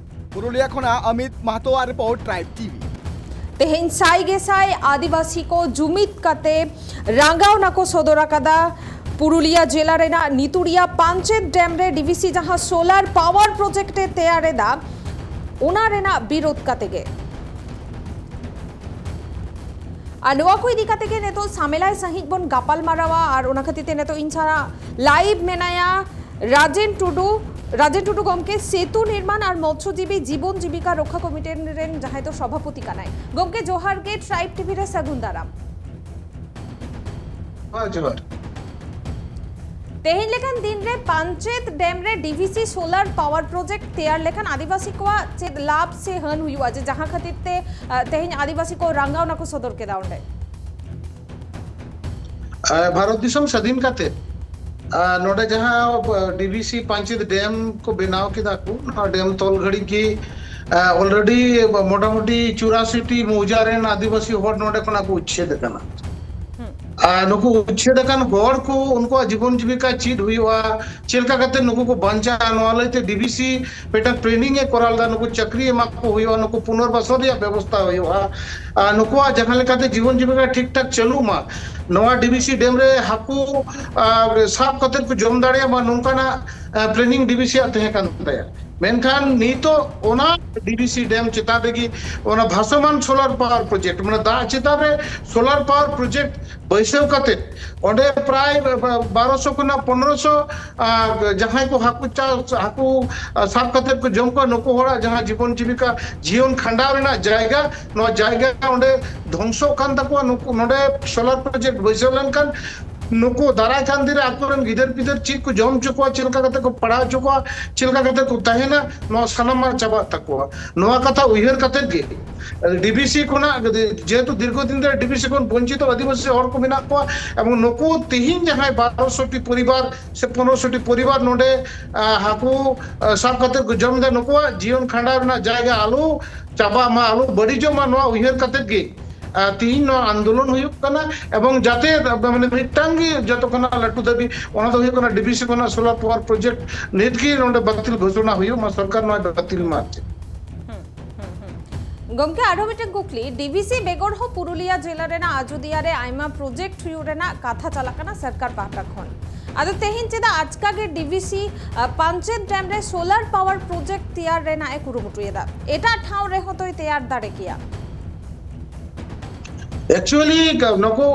ᱯᱩᱨᱩᱞᱤᱭᱟ ᱠᱷᱚᱱᱟᱜ ᱚᱢᱤᱛ ᱢᱟᱦᱛᱚᱣᱟᱜ ᱨᱤᱯᱳᱨᱴ, ᱴᱨᱟᱭᱤᱵᱽ ᱴᱤᱵᱷᱤ᱾ ᱛᱮᱦᱮᱧ ᱥᱟᱭ ᱜᱮᱥᱟᱭ ᱟᱹᱫᱤᱵᱟᱹᱥᱤ ᱠᱚ ᱡᱩᱢᱤᱫ ᱠᱟᱛᱮ ᱨᱟᱸᱜᱟᱣᱱᱟ ᱠᱚ ᱥᱚᱫᱚᱨ ᱟᱠᱟᱫᱟ᱾ ᱯᱩᱨᱩᱞᱤᱭᱟ ᱡᱮᱞᱟ ᱨᱮᱱᱟᱜ ᱱᱤᱛᱩᱲᱤᱭᱟ ᱯᱟᱧᱪᱮᱛ ᱰᱮᱢ ᱨᱮ ᱰᱤᱵᱷᱤᱥᱤ ᱡᱟᱦᱟᱸ ᱥᱳᱞᱟᱨ ᱯᱟᱣᱟᱨ ᱯᱨᱚᱡᱮᱠᱴ ᱮ ᱛᱮᱭᱟᱨ ᱮᱫᱟ, ᱚᱱᱟ ᱨᱮᱱᱟᱜ ᱵᱤᱨᱳᱫ ᱠᱟᱛᱮ ᱜᱮ᱾ ᱟᱨ ᱱᱚᱣᱟ ᱠᱚ ᱤᱫᱤ ᱠᱟᱛᱮ ᱜᱮ ᱱᱤᱛᱚᱜ ᱥᱟᱢᱮᱞᱟᱭ ᱥᱟᱺᱦᱤᱡ ᱵᱚᱱ ᱜᱟᱯᱟᱞ ᱢᱟᱨᱟᱣᱟ᱾ ᱟᱨ ᱚᱱᱟ ᱠᱷᱟᱹᱛᱤᱨ ᱛᱮ ᱱᱤᱛᱚᱜ ᱤᱧ ᱥᱟᱞᱟᱜ ᱞᱟᱭᱤᱵᱷ ᱢᱮᱱᱟᱭᱟ ᱨᱟᱡᱮᱱ ᱴᱩᱰᱩ᱾ ᱨᱟᱡᱮᱱ ᱴᱩᱰᱩ ᱜᱚᱢᱠᱮ, ᱥᱮᱛᱩ ᱱᱤᱨᱢᱟᱱ ᱟᱨ ᱢᱚᱛᱥᱚᱡᱤᱵᱤ ᱡᱤᱵᱚᱱ ᱡᱤᱵᱤᱠᱟ ᱨᱚᱠᱠᱷᱟ ᱠᱚᱢᱤᱴᱤ ᱨᱮᱱ ᱡᱟᱦᱟᱸᱭ ᱫᱚ ᱥᱚᱵᱷᱟᱯᱚᱛᱤ ᱠᱟᱱᱟᱭ᱾ ᱜᱚᱢᱠᱮ ᱡᱚᱦᱟᱨ ᱜᱮ, ᱴᱨᱟᱭᱤᱵᱽ ᱴᱤᱵᱷᱤ ᱨᱮ ᱥᱟᱹᱜᱩᱱ ᱫᱟᱨᱟᱢ᱾ ᱦᱳᱭ, ᱡᱚᱦᱟᱨ᱾ ᱛᱮᱦᱮᱧ ᱞᱮᱠᱟᱱ ᱫᱤᱱ ᱨᱮ ᱯᱟᱧᱪᱮᱛ ᱰᱮᱢ ᱨᱮ ᱰᱤᱵᱷᱤᱥᱤ ᱥᱳᱞᱟᱨ ᱯᱟᱣᱟᱨ ᱯᱨᱚᱡᱮᱠᱴ ᱛᱮᱭᱟᱨ ᱞᱮᱠᱷᱟᱱ ᱟᱹᱫᱤᱵᱟᱹᱥᱤ ᱠᱚᱣᱟᱜ ᱪᱮᱫ ᱞᱟᱵᱷ ᱥᱮ ᱦᱟᱹᱱ ᱦᱩᱭᱩᱜᱼᱟ, ᱡᱮ ᱡᱟᱦᱟᱸ ᱠᱷᱟᱹᱛᱤᱨ ᱛᱮ, ᱟᱸ, ᱛᱮᱦᱮᱧ ᱟᱹᱫᱤᱵᱟᱹᱥᱤ ᱠᱚ ᱨᱟᱸᱜᱟᱣᱱᱟ ᱠᱚ ᱥᱚᱫᱚᱨ ᱠᱮᱫᱟ ᱚᱸᱰᱮ? ᱟᱨ ᱵᱷᱟᱨᱚᱛ ᱫᱤᱥᱚᱢ ᱥᱟᱹᱫᱷᱤᱱ ᱠᱟᱛᱮ, ᱟᱨ ᱱᱚᱰᱮ ᱡᱟᱦᱟᱸ ᱰᱤᱵᱷᱤᱥᱤ ᱯᱟᱧᱪᱮᱛ ᱰᱮᱢ ᱠᱚ ᱵᱮᱱᱟᱣ ᱠᱮᱫᱟ ᱠᱚ, ᱱᱚᱣᱟ ᱰᱮᱢ ᱛᱚᱞ ᱜᱷᱟᱹᱲᱤᱡ ᱜᱮ, ᱟᱨ already ᱢᱚᱴᱟᱢᱩᱴᱤ ᱪᱩᱨᱟᱥᱤ ᱴᱤ ᱢᱚᱣᱡᱟ ᱨᱮᱱ ᱟᱹᱫᱤᱵᱟᱹᱥᱤ ᱦᱚᱲ ᱱᱚᱰᱮ ᱠᱷᱚᱱᱟᱜ ᱠᱚ ᱩᱪᱪᱷᱮᱫ ᱟᱠᱟᱱᱟ᱾ ᱟᱨ ᱱᱩᱠᱩ ᱩᱪᱪᱷᱮᱫ ᱟᱠᱟᱱ ᱦᱚᱲ ᱠᱚ, ᱩᱱᱠᱩᱣᱟᱜ ᱡᱤᱵᱚᱱ ᱡᱤᱵᱤᱠᱟ ᱪᱮᱫ ᱦᱩᱭᱩᱜᱼᱟ, ᱪᱮᱫ ᱞᱮᱠᱟ ᱠᱟᱛᱮ ᱱᱩᱠᱩ ᱠᱚ ᱵᱟᱧᱪᱟᱜᱼᱟ, ᱱᱚᱣᱟ ᱞᱟᱹᱭᱛᱮ ᱰᱤᱵᱷᱤᱥᱤ ᱢᱤᱫᱴᱟᱝ ᱴᱨᱮᱱᱤᱝ ᱮ ᱠᱚᱨᱟᱣ ᱞᱮᱫᱟ᱾ ᱱᱩᱠᱩ ᱪᱟᱹᱠᱨᱤ ᱮᱢᱟ ᱠᱚ ᱦᱩᱭᱩᱜᱼᱟ, ᱱᱩᱠᱩ ᱯᱩᱱᱚᱨᱵᱟᱥᱚᱱ ᱨᱮᱭᱟᱜ ᱵᱮᱵᱚᱥᱛᱷᱟ ᱦᱩᱭᱩᱜᱼᱟ, ᱟᱨ ᱱᱩᱠᱩᱣᱟᱜ ᱡᱟᱦᱟᱸ ᱞᱮᱠᱟᱛᱮ ᱡᱤᱵᱚᱱ ᱡᱤᱵᱤᱠᱟ ᱴᱷᱤᱠ ᱴᱷᱟᱠ ᱪᱟᱹᱞᱩᱜ ᱢᱟ, ᱱᱚᱣᱟ ᱰᱤᱵᱷᱤᱥᱤ ᱰᱮᱢ ᱨᱮ ᱦᱟᱹᱠᱩ, ᱟᱨ, ᱥᱟᱵ ᱠᱟᱛᱮ ᱠᱚ ᱡᱚᱢ ᱫᱟᱲᱮᱭᱟᱜ ᱢᱟ, ᱱᱚᱝᱠᱟᱱᱟᱜ, ᱟᱨ, ᱯᱞᱮᱱᱤᱝ ᱰᱤᱵᱷᱤᱥᱤ ᱟᱜ ᱛᱟᱦᱮᱸ ᱠᱟᱱ ᱛᱟᱭᱟ᱾ ᱢᱮᱱᱠᱷᱟᱱ ᱱᱤᱛᱚᱜ ᱚᱱᱟ ᱰᱤᱵᱷᱤᱥᱤ ᱰᱮᱢ ᱪᱮᱛᱟᱱ ᱨᱮᱜᱮ ᱚᱱᱟ ᱵᱷᱟᱥᱚᱢᱟᱱ ᱥᱳᱞᱟᱨ ᱯᱟᱣᱟᱨ ᱯᱨᱚᱡᱮᱠᱴ, ᱢᱟᱱᱮ ᱫᱟᱜ ᱪᱮᱛᱟᱱ ᱨᱮ ᱥᱳᱞᱟᱨ ᱯᱟᱣᱟᱨ ᱯᱨᱚᱡᱮᱠᱴ ᱵᱟᱹᱭᱥᱟᱹᱣ ᱠᱟᱛᱮ ᱚᱸᱰᱮ ᱯᱨᱟᱭ ᱵᱟᱨᱚᱥᱚ ᱠᱷᱚᱱᱟᱜ ᱯᱚᱱᱨᱚᱥᱚ, ᱟᱨ, ᱡᱟᱦᱟᱸᱭ ᱠᱚ ᱦᱟᱹᱠᱩ ᱪᱟᱥ, ᱦᱟᱹᱠᱩ, ᱟᱨ, ᱥᱟᱵ ᱠᱟᱛᱮ ᱠᱚ ᱡᱚᱢ ᱠᱚᱣᱟ, ᱱᱩᱠᱩ ᱦᱚᱲᱟᱜ ᱡᱟᱦᱟᱸ ᱡᱤᱵᱚᱱ ᱡᱤᱵᱤᱠᱟ, ᱡᱤᱭᱚᱱ ᱠᱷᱟᱸᱰᱟᱣ ᱨᱮᱱᱟᱜ ᱡᱟᱭᱜᱟ, ᱱᱚᱣᱟ ᱡᱟᱭᱜᱟ ᱚᱸᱰᱮ ᱫᱷᱚᱝᱥᱚᱜ ᱠᱟᱱ ᱛᱟᱠᱚᱣᱟ᱾ ᱱᱩᱠᱩ ᱱᱚᱰᱮ ᱥᱳᱞᱟᱨ ᱯᱨᱚᱡᱮᱠᱴ ᱵᱟᱹᱭᱥᱟᱹᱣ ᱞᱮᱱᱠᱷᱟᱱ ᱱᱩᱠᱩ ᱫᱟᱨᱟᱭ ᱠᱟᱱ ᱫᱤᱱ ᱨᱮ ᱟᱠᱚᱨᱮᱱ ᱜᱤᱫᱟᱹᱨ ᱯᱤᱫᱟᱹᱨ ᱪᱮᱫ ᱠᱚ ᱡᱚᱢ ᱦᱚᱪᱚ ᱠᱚᱣᱟ, ᱪᱮᱫ ᱞᱮᱠᱟ ᱠᱟᱛᱮ ᱠᱚ ᱯᱟᱲᱦᱟᱣ ᱦᱚᱪᱚ ᱠᱚᱣᱟ, ᱪᱮᱫ ᱞᱮᱠᱟ ᱠᱟᱛᱮ ᱠᱚ ᱛᱟᱦᱮᱱᱟ, ᱱᱚᱣᱟ ᱥᱟᱱᱟᱢᱟᱜ ᱪᱟᱵᱟᱜ ᱛᱟᱠᱚᱣᱟ᱾ ᱱᱚᱣᱟ ᱠᱟᱛᱷᱟ ᱩᱭᱦᱟᱹᱨ ᱠᱟᱛᱮ ᱜᱮ ᱰᱤᱵᱷᱤᱥᱤ ᱠᱷᱚᱱᱟᱜ, ᱡᱮᱦᱮᱛᱩ ᱫᱤᱨᱜᱷᱚ ᱫᱤᱱ ᱫᱷᱚᱨᱮ ᱰᱤᱵᱷᱤᱥᱤ ᱠᱷᱚᱱ ᱵᱚᱧᱪᱤᱛ ᱟᱹᱫᱤᱵᱟᱹᱥᱤ ᱦᱚᱲ ᱠᱚ ᱢᱮᱱᱟᱜ ᱠᱚᱣᱟ, ᱮᱵᱚᱝ ᱱᱩᱠᱩ ᱛᱤᱦᱤᱧ ᱡᱟᱦᱟᱸᱭ ᱵᱟᱨᱚᱥᱚ ᱴᱤ ᱯᱚᱨᱤᱵᱟᱨ ᱥᱮ ᱯᱚᱱᱨᱚᱥᱚ ᱴᱤ ᱯᱚᱨᱤᱵᱟᱨ ᱱᱚᱰᱮ, ᱟᱸ, ᱦᱟᱹᱠᱩ, ᱟᱸ, ᱥᱟᱵ ᱠᱟᱛᱮ ᱠᱚ ᱡᱚᱢ ᱮᱫᱟ, ᱱᱩᱠᱩᱣᱟᱜ ᱡᱤᱭᱚᱱ ᱠᱷᱟᱸᱰᱟᱣ ᱨᱮᱱᱟᱜ ᱡᱟᱭᱜᱟ ᱟᱞᱚ ᱪᱟᱵᱟᱜ ᱢᱟ, ᱟᱞᱚ ᱵᱟᱹᱲᱤᱡᱚᱜ ᱢᱟ, ᱱᱚᱣᱟ ᱩᱭᱦᱟᱹᱨ ᱠᱟᱛᱮ ᱜᱮ, ᱟᱸ, ᱛᱤᱦᱤᱧ ᱱᱚᱣᱟ ᱟᱱᱫᱳᱞᱚᱱ ᱦᱩᱭᱩᱜ ᱠᱟᱱᱟ᱾ ᱮᱵᱚᱝ ᱡᱟᱛᱮ, ᱢᱟᱱᱮ, ᱢᱤᱫᱴᱟᱝ ᱜᱮ ᱡᱚᱛᱚ ᱠᱷᱚᱱᱟᱜ ᱞᱟᱹᱴᱩ ᱫᱟᱹᱵᱤ, ᱚᱱᱟ ᱫᱚ ᱦᱩᱭᱩᱜ ᱠᱟᱱᱟ ᱰᱤᱵᱷᱤᱥᱤ ᱠᱷᱚᱱᱟᱜ ᱥᱳᱞᱟᱨ ᱯᱟᱣᱟᱨ ᱯᱨᱚᱡᱮᱠᱴ ᱱᱤᱛ ᱜᱮ ᱱᱚᱰᱮ ᱵᱟᱹᱛᱤᱞ ᱜᱷᱳᱥᱚᱱᱟ ᱦᱩᱭᱩᱜ ᱢᱟ, ᱥᱚᱨᱠᱟᱨ ᱱᱚᱣᱟ ᱵᱟᱹᱛᱤᱞ ᱢᱟ᱾ ᱟᱨ ᱪᱮᱫ ᱜᱚᱢᱠᱮ, ᱟᱨᱦᱚᱸ ᱢᱤᱫᱴᱟᱝ ᱠᱩᱠᱞᱤ, ᱰᱤᱵᱷᱤᱥᱤ ᱵᱮᱜᱚᱨ ᱦᱚᱸ ᱯᱩᱨᱩᱞᱤᱭᱟ ᱡᱮᱞᱟ ᱨᱮᱱᱟᱜ ᱟᱡᱚᱫᱤᱭᱟ ᱨᱮ ᱟᱭᱢᱟ ᱯᱨᱚᱡᱮᱠᱴ ᱦᱩᱭᱩᱜ ᱨᱮᱱᱟᱜ ᱠᱟᱛᱷᱟ ᱪᱟᱞᱟᱜ ᱠᱟᱱᱟ ᱥᱚᱨᱠᱟᱨ ᱯᱟᱦᱴᱟ ᱠᱷᱚᱱ᱾ ᱟᱫᱚ ᱛᱮᱦᱮᱧ ᱪᱮᱫᱟᱜ ᱟᱪᱠᱟ ᱜᱮ ᱰᱤᱵᱷᱤᱥᱤ, ᱟ, ᱯᱟᱧᱪᱮᱛ ᱰᱮᱢ ᱨᱮ ᱥᱳᱞᱟᱨ ᱯᱟᱣᱟᱨ ᱯᱨᱚᱡᱮᱠᱴ ᱛᱮᱭᱟᱨ ᱨᱮᱱᱟᱜ ᱮ ᱠᱩᱨᱩᱢᱩᱴᱩᱭᱮᱫᱟ? ᱮᱴᱟᱜ ᱴᱷᱟᱶ ᱨᱮᱦᱚᱸ ᱛᱚᱭ ᱛᱮᱭᱟᱨ ᱫᱟᱲᱮ ᱠᱮᱭᱟ᱾ ᱮᱠᱪᱩᱭᱮᱞᱤ ᱱᱩᱠᱩ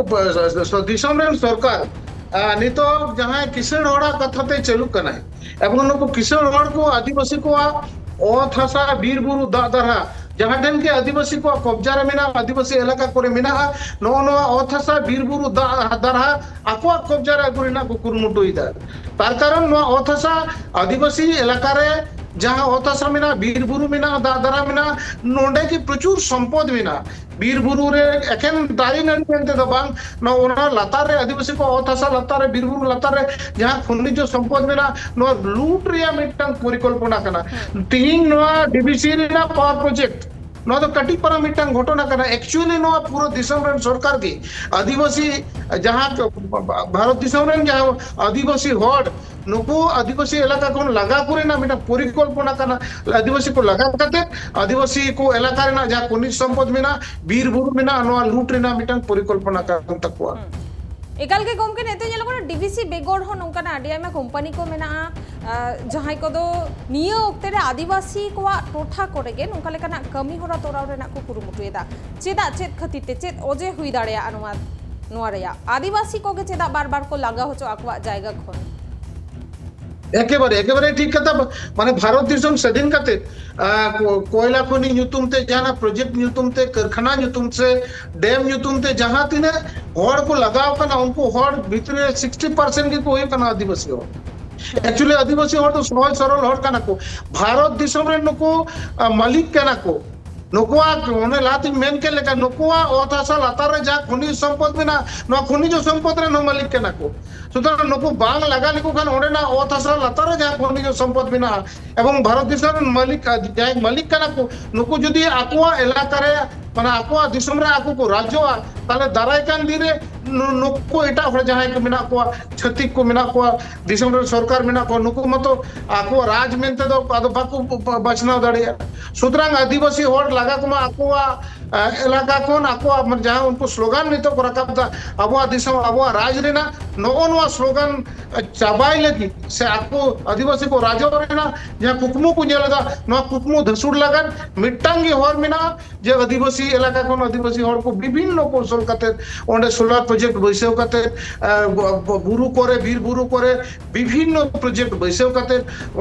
ᱫᱤᱥᱚᱢ ᱨᱮᱱ ᱥᱚᱨᱠᱟᱨ, ᱟ, ᱱᱤᱛᱚᱜ ᱡᱟᱦᱟᱸᱭ ᱠᱤᱥᱟᱹᱬ ᱦᱚᱲᱟᱜ ᱠᱟᱛᱷᱟ ᱛᱮ ᱪᱟᱹᱞᱩᱜ ᱠᱟᱱᱟᱭ, ᱮᱵᱚᱝ ᱱᱩᱠᱩ ᱠᱤᱥᱟᱹᱬ ᱦᱚᱲ ᱠᱚ ᱟᱹᱫᱤᱵᱟᱹᱥᱤ ᱠᱚᱣᱟᱜ ᱚᱛ ᱦᱟᱥᱟ, ᱵᱤᱨ ᱵᱩᱨᱩ, ᱫᱟᱜ ᱫᱟᱨᱦᱟ, ᱡᱟᱦᱟᱸ ᱴᱷᱮᱱ ᱜᱮ ᱟᱹᱫᱤᱵᱟᱹᱥᱤ ᱠᱚᱣᱟᱜ ᱠᱚᱵᱡᱟ ᱨᱮ ᱢᱮᱱᱟᱜᱼᱟ, ᱟᱹᱫᱤᱵᱟᱹᱥᱤ ᱮᱞᱟᱠᱟ ᱠᱚᱨᱮ ᱢᱮᱱᱟᱜᱼᱟ, ᱱᱚᱜᱼᱚ ᱱᱚᱣᱟ ᱚᱛ ᱦᱟᱥᱟ, ᱵᱤᱨ ᱵᱩᱨᱩ, ᱫᱟᱜ ᱫᱟᱨᱦᱟ ᱟᱠᱚᱣᱟᱜ ᱠᱚᱵᱡᱟ ᱨᱮ ᱟᱹᱜᱩ ᱨᱮᱱᱟᱜ ᱠᱚ ᱠᱩᱨᱩᱢᱩᱴᱩᱭᱮᱫᱟ᱾ ᱛᱟᱨ ᱠᱟᱨᱚᱱ ᱱᱚᱣᱟ ᱚᱛ ᱦᱟᱥᱟ ᱟᱹᱫᱤᱵᱟᱹᱥᱤ ᱮᱞᱟᱠᱟ ᱨᱮ ᱡᱟᱦᱟᱸ ᱚᱛ ᱦᱟᱥᱟ ᱢᱮᱱᱟᱜᱼᱟ, ᱵᱤᱨ ᱵᱩᱨᱩ ᱢᱮᱱᱟᱜᱼᱟ, ᱫᱟᱜ ᱫᱟᱨᱦᱟ ᱢᱮᱱᱟᱜᱼᱟ, ᱱᱚᱰᱮ ᱜᱮ ᱯᱨᱚᱪᱩᱨ ᱥᱚᱢᱯᱚᱫ ᱢᱮᱱᱟᱜᱼᱟ᱾ ᱵᱤᱨ ᱵᱩᱨᱩ ᱨᱮ ᱮᱠᱮᱱ ᱫᱟᱨᱮ ᱱᱟᱹᱲᱤ ᱢᱮᱱᱛᱮ ᱫᱚ ᱵᱟᱝ, ᱱᱚᱣᱟ ᱚᱱᱟ ᱞᱟᱛᱟᱨ ᱨᱮ ᱟᱹᱫᱤᱵᱟᱹᱥᱤ ᱠᱚ ᱚᱛ ᱦᱟᱥᱟ ᱞᱟᱛᱟᱨ ᱨᱮ, ᱵᱤᱨ ᱵᱩᱨᱩ ᱞᱟᱛᱟᱨ ᱨᱮ ᱡᱟᱦᱟᱸ ᱠᱷᱚᱱᱤᱡᱚ ᱥᱚᱢᱯᱚᱫ ᱢᱮᱱᱟᱜᱼᱟ, ᱱᱚᱣᱟ ᱞᱩᱴ ᱨᱮᱭᱟᱜ ᱢᱤᱫᱴᱟᱝ ᱯᱚᱨᱤᱠᱚᱞᱯᱚᱱᱟ ᱠᱟᱱᱟ᱾ ᱛᱤᱦᱤᱧ ᱱᱚᱣᱟ ᱰᱤᱵᱷᱤᱥᱤ ᱨᱮᱱᱟᱜ ᱯᱟᱣᱟᱨ ᱯᱨᱚᱡᱮᱠᱴ, ᱱᱚᱣᱟ ᱫᱚ ᱠᱟᱹᱴᱤᱡ ᱯᱟᱨᱟ ᱢᱤᱫᱴᱟᱝ ᱜᱷᱚᱴᱚᱱᱟ ᱠᱟᱱᱟ᱾ ᱮᱠᱪᱩᱭᱮᱞᱤ ᱱᱚᱣᱟ ᱯᱩᱨᱟᱹ ᱫᱤᱥᱚᱢ ᱨᱮᱱ ᱥᱚᱨᱠᱟᱨ ᱜᱮ ᱟᱹᱫᱤᱵᱟᱹᱥᱤ, ᱡᱟᱦᱟᱸ ᱵᱷᱟᱨᱚᱛ ᱫᱤᱥᱚᱢ ᱨᱮᱱ ᱡᱟᱦᱟᱸ ᱟᱹᱫᱤᱵᱟᱹᱥᱤ ᱦᱚᱲ, ᱱᱩᱠᱩ ᱟᱹᱫᱤᱵᱟᱹᱥᱤ ᱮᱞᱟᱠᱟ ᱠᱷᱚᱱ ᱞᱟᱜᱟ ᱠᱚ ᱨᱮᱱᱟᱜ ᱢᱤᱫᱴᱟᱝ ᱯᱚᱨᱤᱠᱚᱞᱯᱚᱱᱟ ᱠᱟᱱᱟ᱾ ᱟᱹᱫᱤᱵᱟᱹᱥᱤ ᱠᱚ ᱞᱟᱜᱟ ᱠᱟᱛᱮ ᱟᱹᱫᱤᱵᱟᱹᱥᱤ ᱠᱚ ᱮᱞᱟᱠᱟ ᱨᱮᱱᱟᱜ ᱡᱟᱦᱟᱸ ᱠᱷᱚᱱᱤᱡᱽ ᱥᱚᱢᱯᱚᱫ ᱢᱮᱱᱟᱜᱼᱟ, ᱵᱤᱨ ᱵᱩᱨᱩ ᱢᱮᱱᱟᱜᱼᱟ, ᱱᱚᱣᱟ ᱞᱩᱴ ᱨᱮᱱᱟᱜ ᱢᱤᱫᱴᱟᱝ ᱯᱚᱨᱤᱠᱚᱞᱯᱚᱱᱟ ᱠᱟᱱ ᱛᱟᱠᱚᱣᱟ᱾ ᱮᱠᱟᱞ ᱜᱮ ᱜᱚᱢᱠᱮ, ᱱᱤᱛᱚᱜ ᱧᱮᱞᱚᱜ ᱠᱟᱱᱟ ᱰᱤᱵᱷᱤᱥᱤ ᱵᱮᱜᱚᱨ ᱦᱚᱸ ᱱᱚᱝᱠᱟᱱᱟᱜ ᱟᱹᱰᱤ ᱟᱭᱢᱟ ᱠᱳᱢᱯᱟᱱᱤ ᱠᱚ ᱢᱮᱱᱟᱜᱼᱟ, ᱟᱨ ᱡᱟᱦᱟᱸᱭ ᱠᱚᱫᱚ ᱱᱤᱭᱟᱹ ᱚᱠᱛᱮ ᱨᱮ ᱟᱹᱫᱤᱵᱟᱹᱥᱤ ᱠᱚᱣᱟᱜ ᱴᱚᱴᱷᱟ ᱠᱚᱨᱮ ᱜᱮ ᱱᱚᱝᱠᱟ ᱞᱮᱠᱟᱱᱟᱜ ᱠᱟᱹᱢᱤ ᱦᱚᱨᱟ ᱛᱚᱨᱟᱣ ᱨᱮᱱᱟᱜ ᱠᱚ ᱠᱩᱨᱩᱢᱩᱴᱩᱭᱮᱫᱟ᱾ ᱪᱮᱫᱟᱜ, ᱪᱮᱫ ᱠᱷᱟᱹᱛᱤᱨ ᱛᱮ, ᱪᱮᱫ ᱚᱡᱮ ᱦᱩᱭ ᱫᱟᱲᱮᱭᱟᱜᱼᱟ ᱱᱚᱣᱟ, ᱱᱚᱣᱟ ᱨᱮᱭᱟᱜ? ᱟᱹᱫᱤᱵᱟᱹᱥᱤ ᱠᱚᱜᱮ ᱪᱮᱫᱟᱜ ᱵᱟᱨ ᱵᱟᱨ ᱠᱚ ᱞᱟᱜᱟ ᱦᱚᱪᱚ ᱟᱠᱚᱣᱟᱜ ᱡᱟᱭᱜᱟ ᱠᱷᱚᱱ? ᱮᱠᱮᱵᱟᱨᱮ, ᱮᱠᱮᱵᱟᱨᱮ ᱴᱷᱤᱠ ᱠᱟᱛᱷᱟ᱾ ᱢᱟᱱᱮ ᱵᱷᱟᱨᱚᱛ ᱫᱤᱥᱚᱢ ᱥᱟᱹᱫᱷᱤᱱ ᱠᱟᱛᱮ, ᱟᱸ, ᱠᱚ-, ᱠᱚᱭᱞᱟ ᱠᱷᱚᱱᱤ ᱧᱩᱛᱩᱢ ᱛᱮ, ᱡᱟᱦᱟᱱᱟᱜ ᱯᱨᱚᱡᱮᱠᱴ ᱧᱩᱛᱩᱢ ᱛᱮ, ᱠᱟᱨᱠᱷᱟᱱᱟ ᱧᱩᱛᱩᱢ ᱥᱮ ᱰᱮᱢ ᱧᱩᱛᱩᱢ ᱛᱮ ᱡᱟᱦᱟᱸ ᱛᱤᱱᱟᱹᱜ ᱦᱚᱲ ᱠᱚ ᱞᱟᱜᱟᱣ ᱠᱟᱱᱟ, ᱩᱱᱠᱩ ᱦᱚᱲ ᱵᱷᱤᱛᱨᱤ ᱨᱮ ᱥᱤᱠᱥᱴᱤ ᱯᱟᱨᱥᱮᱱᱴ ᱜᱮᱠᱚ ᱦᱩᱭᱩᱜ ᱠᱟᱱᱟ ᱟᱹᱫᱤᱵᱟᱹᱥᱤ ᱦᱚᱲ᱾ ᱮᱠᱪᱩᱭᱮᱞᱤ ᱟᱹᱫᱤᱵᱟᱹᱥᱤ ᱦᱚᱲ ᱫᱚ ᱥᱚᱦᱚᱡ ᱥᱚᱨᱚᱞ ᱦᱚᱲ ᱠᱟᱱᱟ ᱠᱚ᱾ ᱵᱷᱟᱨᱚᱛ ᱫᱤᱥᱚᱢ ᱨᱮᱱ ᱱᱩᱠᱩ, ᱟ, ᱢᱟᱹᱞᱤᱠ ᱠᱟᱱᱟ ᱠᱚ᱾ ᱱᱩᱠᱩᱣᱟᱜ, ᱚᱱᱮ ᱞᱟᱦᱟᱛᱤᱧ ᱢᱮᱱ ᱠᱮᱫ ᱞᱮᱠᱟ, ᱱᱩᱠᱩᱣᱟᱜ ᱚᱛ ᱦᱟᱥᱟ ᱞᱟᱛᱟᱨ ᱨᱮ ᱡᱟᱦᱟᱸ ᱠᱷᱚᱱᱤᱡᱽ ᱥᱚᱢᱯᱚᱫ ᱢᱮᱱᱟᱜᱼᱟ, ᱱᱚᱣᱟ ᱠᱷᱚᱱᱤᱡᱽ ᱥᱚᱢᱯᱚᱫ ᱨᱮᱱ ᱦᱚᱸ ᱢᱟᱹᱞᱤᱠ ᱠᱟᱱᱟ ᱠᱚ᱾ ᱥᱩᱛᱚᱨᱟᱝ ᱱᱩᱠᱩ ᱵᱟᱝ ᱞᱟᱜᱟ ᱞᱮᱠᱚ ᱠᱷᱟᱱ ᱚᱸᱰᱮᱱᱟᱜ ᱚᱛ ᱦᱟᱥᱟ ᱞᱟᱛᱟᱨ ᱨᱮ ᱡᱟᱦᱟᱸ ᱠᱷᱚᱱᱤᱡᱽ ᱥᱚᱢᱯᱚᱫ ᱢᱮᱱᱟᱜᱼᱟ, ᱮᱵᱚᱝ ᱵᱷᱟᱨᱚᱛ ᱫᱤᱥᱚᱢ ᱨᱮᱱ ᱢᱟᱹᱞᱤᱠ, ᱡᱟᱦᱟᱸᱭ ᱢᱟᱹᱞᱤᱠ ᱠᱟᱱᱟ ᱠᱚ, ᱱᱩᱠᱩ ᱡᱩᱫᱤ ᱟᱠᱚᱣᱟᱜ ᱮᱞᱟᱠᱟ ᱨᱮ, ᱢᱟᱱᱮ ᱟᱠᱚᱣᱟᱜ ᱫᱤᱥᱚᱢ ᱨᱮ ᱟᱠᱚ ᱠᱚ ᱨᱟᱡᱽᱡᱚᱜᱼᱟ, ᱛᱟᱦᱞᱮ ᱫᱟᱨᱟᱭ ᱠᱟᱱ ᱫᱤᱱ ᱨᱮ ᱱᱩ- ᱱᱩᱠᱩ ᱮᱴᱟᱜ ᱦᱚᱲ ᱡᱟᱦᱟᱸᱭ ᱠᱚ ᱢᱮᱱᱟᱜ ᱠᱚᱣᱟ, ᱪᱷᱟᱹᱛᱤᱠ ᱠᱚ ᱢᱮᱱᱟᱜ ᱠᱚᱣᱟ, ᱫᱤᱥᱚᱢ ᱨᱮ ᱥᱚᱨᱠᱟᱨ ᱢᱮᱱᱟᱜ ᱠᱚᱣᱟ, ᱱᱩᱠᱩ ᱢᱟᱛᱚ ᱟᱠᱚᱣᱟᱜ ᱨᱟᱡᱽ ᱢᱮᱱᱛᱮ ᱫᱚ ᱟᱫᱚ ᱵᱟᱠᱚ ᱵᱟ- ᱵᱟᱪᱷᱱᱟᱣ ᱫᱟᱲᱮᱭᱟᱜᱼᱟ᱾ ᱥᱩᱛᱚᱨᱟᱝ ᱟᱹᱫᱤᱵᱟᱹᱥᱤ ᱦᱚᱲ ᱞᱟᱜᱟ ᱠᱚᱢᱟ ᱟᱠᱚᱣᱟᱜ ᱮᱞᱟᱠᱟ ᱠᱷᱚᱱ ᱟᱠᱚᱣᱟᱜ ᱡᱟᱦᱟᱸ ᱩᱱᱠᱩ ᱥᱞᱳᱜᱟᱱ ᱱᱤᱛᱚᱜ ᱠᱚ ᱨᱟᱠᱟᱵ ᱮᱫᱟ, ᱟᱵᱚᱣᱟᱜ ᱫᱤᱥᱚᱢ ᱟᱵᱚᱣᱟᱜ ᱨᱟᱡᱽ ᱨᱮᱱᱟᱜ, ᱱᱚᱜᱼᱚ ᱱᱚᱣᱟ ᱥᱞᱳᱜᱟᱱ ᱪᱟᱵᱟᱭ ᱞᱟᱹᱜᱤᱫ ᱥᱮ ᱟᱠᱚ ᱟᱹᱫᱤᱵᱟᱹᱥᱤ ᱠᱚ ᱨᱟᱡᱽ ᱨᱮᱱᱟᱜ ᱡᱟᱦᱟᱸ ᱠᱩᱠᱢᱩ ᱠᱚ ᱧᱮᱞ ᱮᱫᱟ, ᱱᱚᱣᱟ ᱠᱩᱠᱢᱩ ᱫᱷᱟᱹᱥᱩᱲ ᱞᱟᱹᱜᱤᱫ ᱢᱤᱫᱴᱟᱝ ᱜᱮ ᱦᱚᱨ ᱢᱮᱱᱟᱜᱼᱟ ᱡᱮ ᱟᱹᱫᱤᱵᱟᱹᱥᱤ ᱮᱞᱟᱠᱟ ᱠᱷᱚᱱ ᱟᱹᱫᱤᱵᱟᱹᱥᱤ ᱦᱚᱲ ᱠᱚ ᱵᱤᱵᱷᱤᱱᱱᱚ ᱠᱚᱣᱥᱚᱞ ᱠᱟᱛᱮ ᱚᱸᱰᱮ ᱥᱳᱞᱟᱨ ᱯᱨᱚᱡᱮᱠᱴ ᱵᱟᱹᱭᱥᱟᱹᱣ ᱠᱟᱛᱮ, ᱟᱸ, ᱵᱩᱨᱩ ᱠᱚᱨᱮ, ᱵᱤᱨ ᱵᱩᱨᱩ ᱠᱚᱨᱮ ᱵᱤᱵᱷᱤᱱᱱᱚ ᱯᱨᱚᱡᱮᱠᱴ ᱵᱟᱹᱭᱥᱟᱹᱣ ᱠᱟᱛᱮ,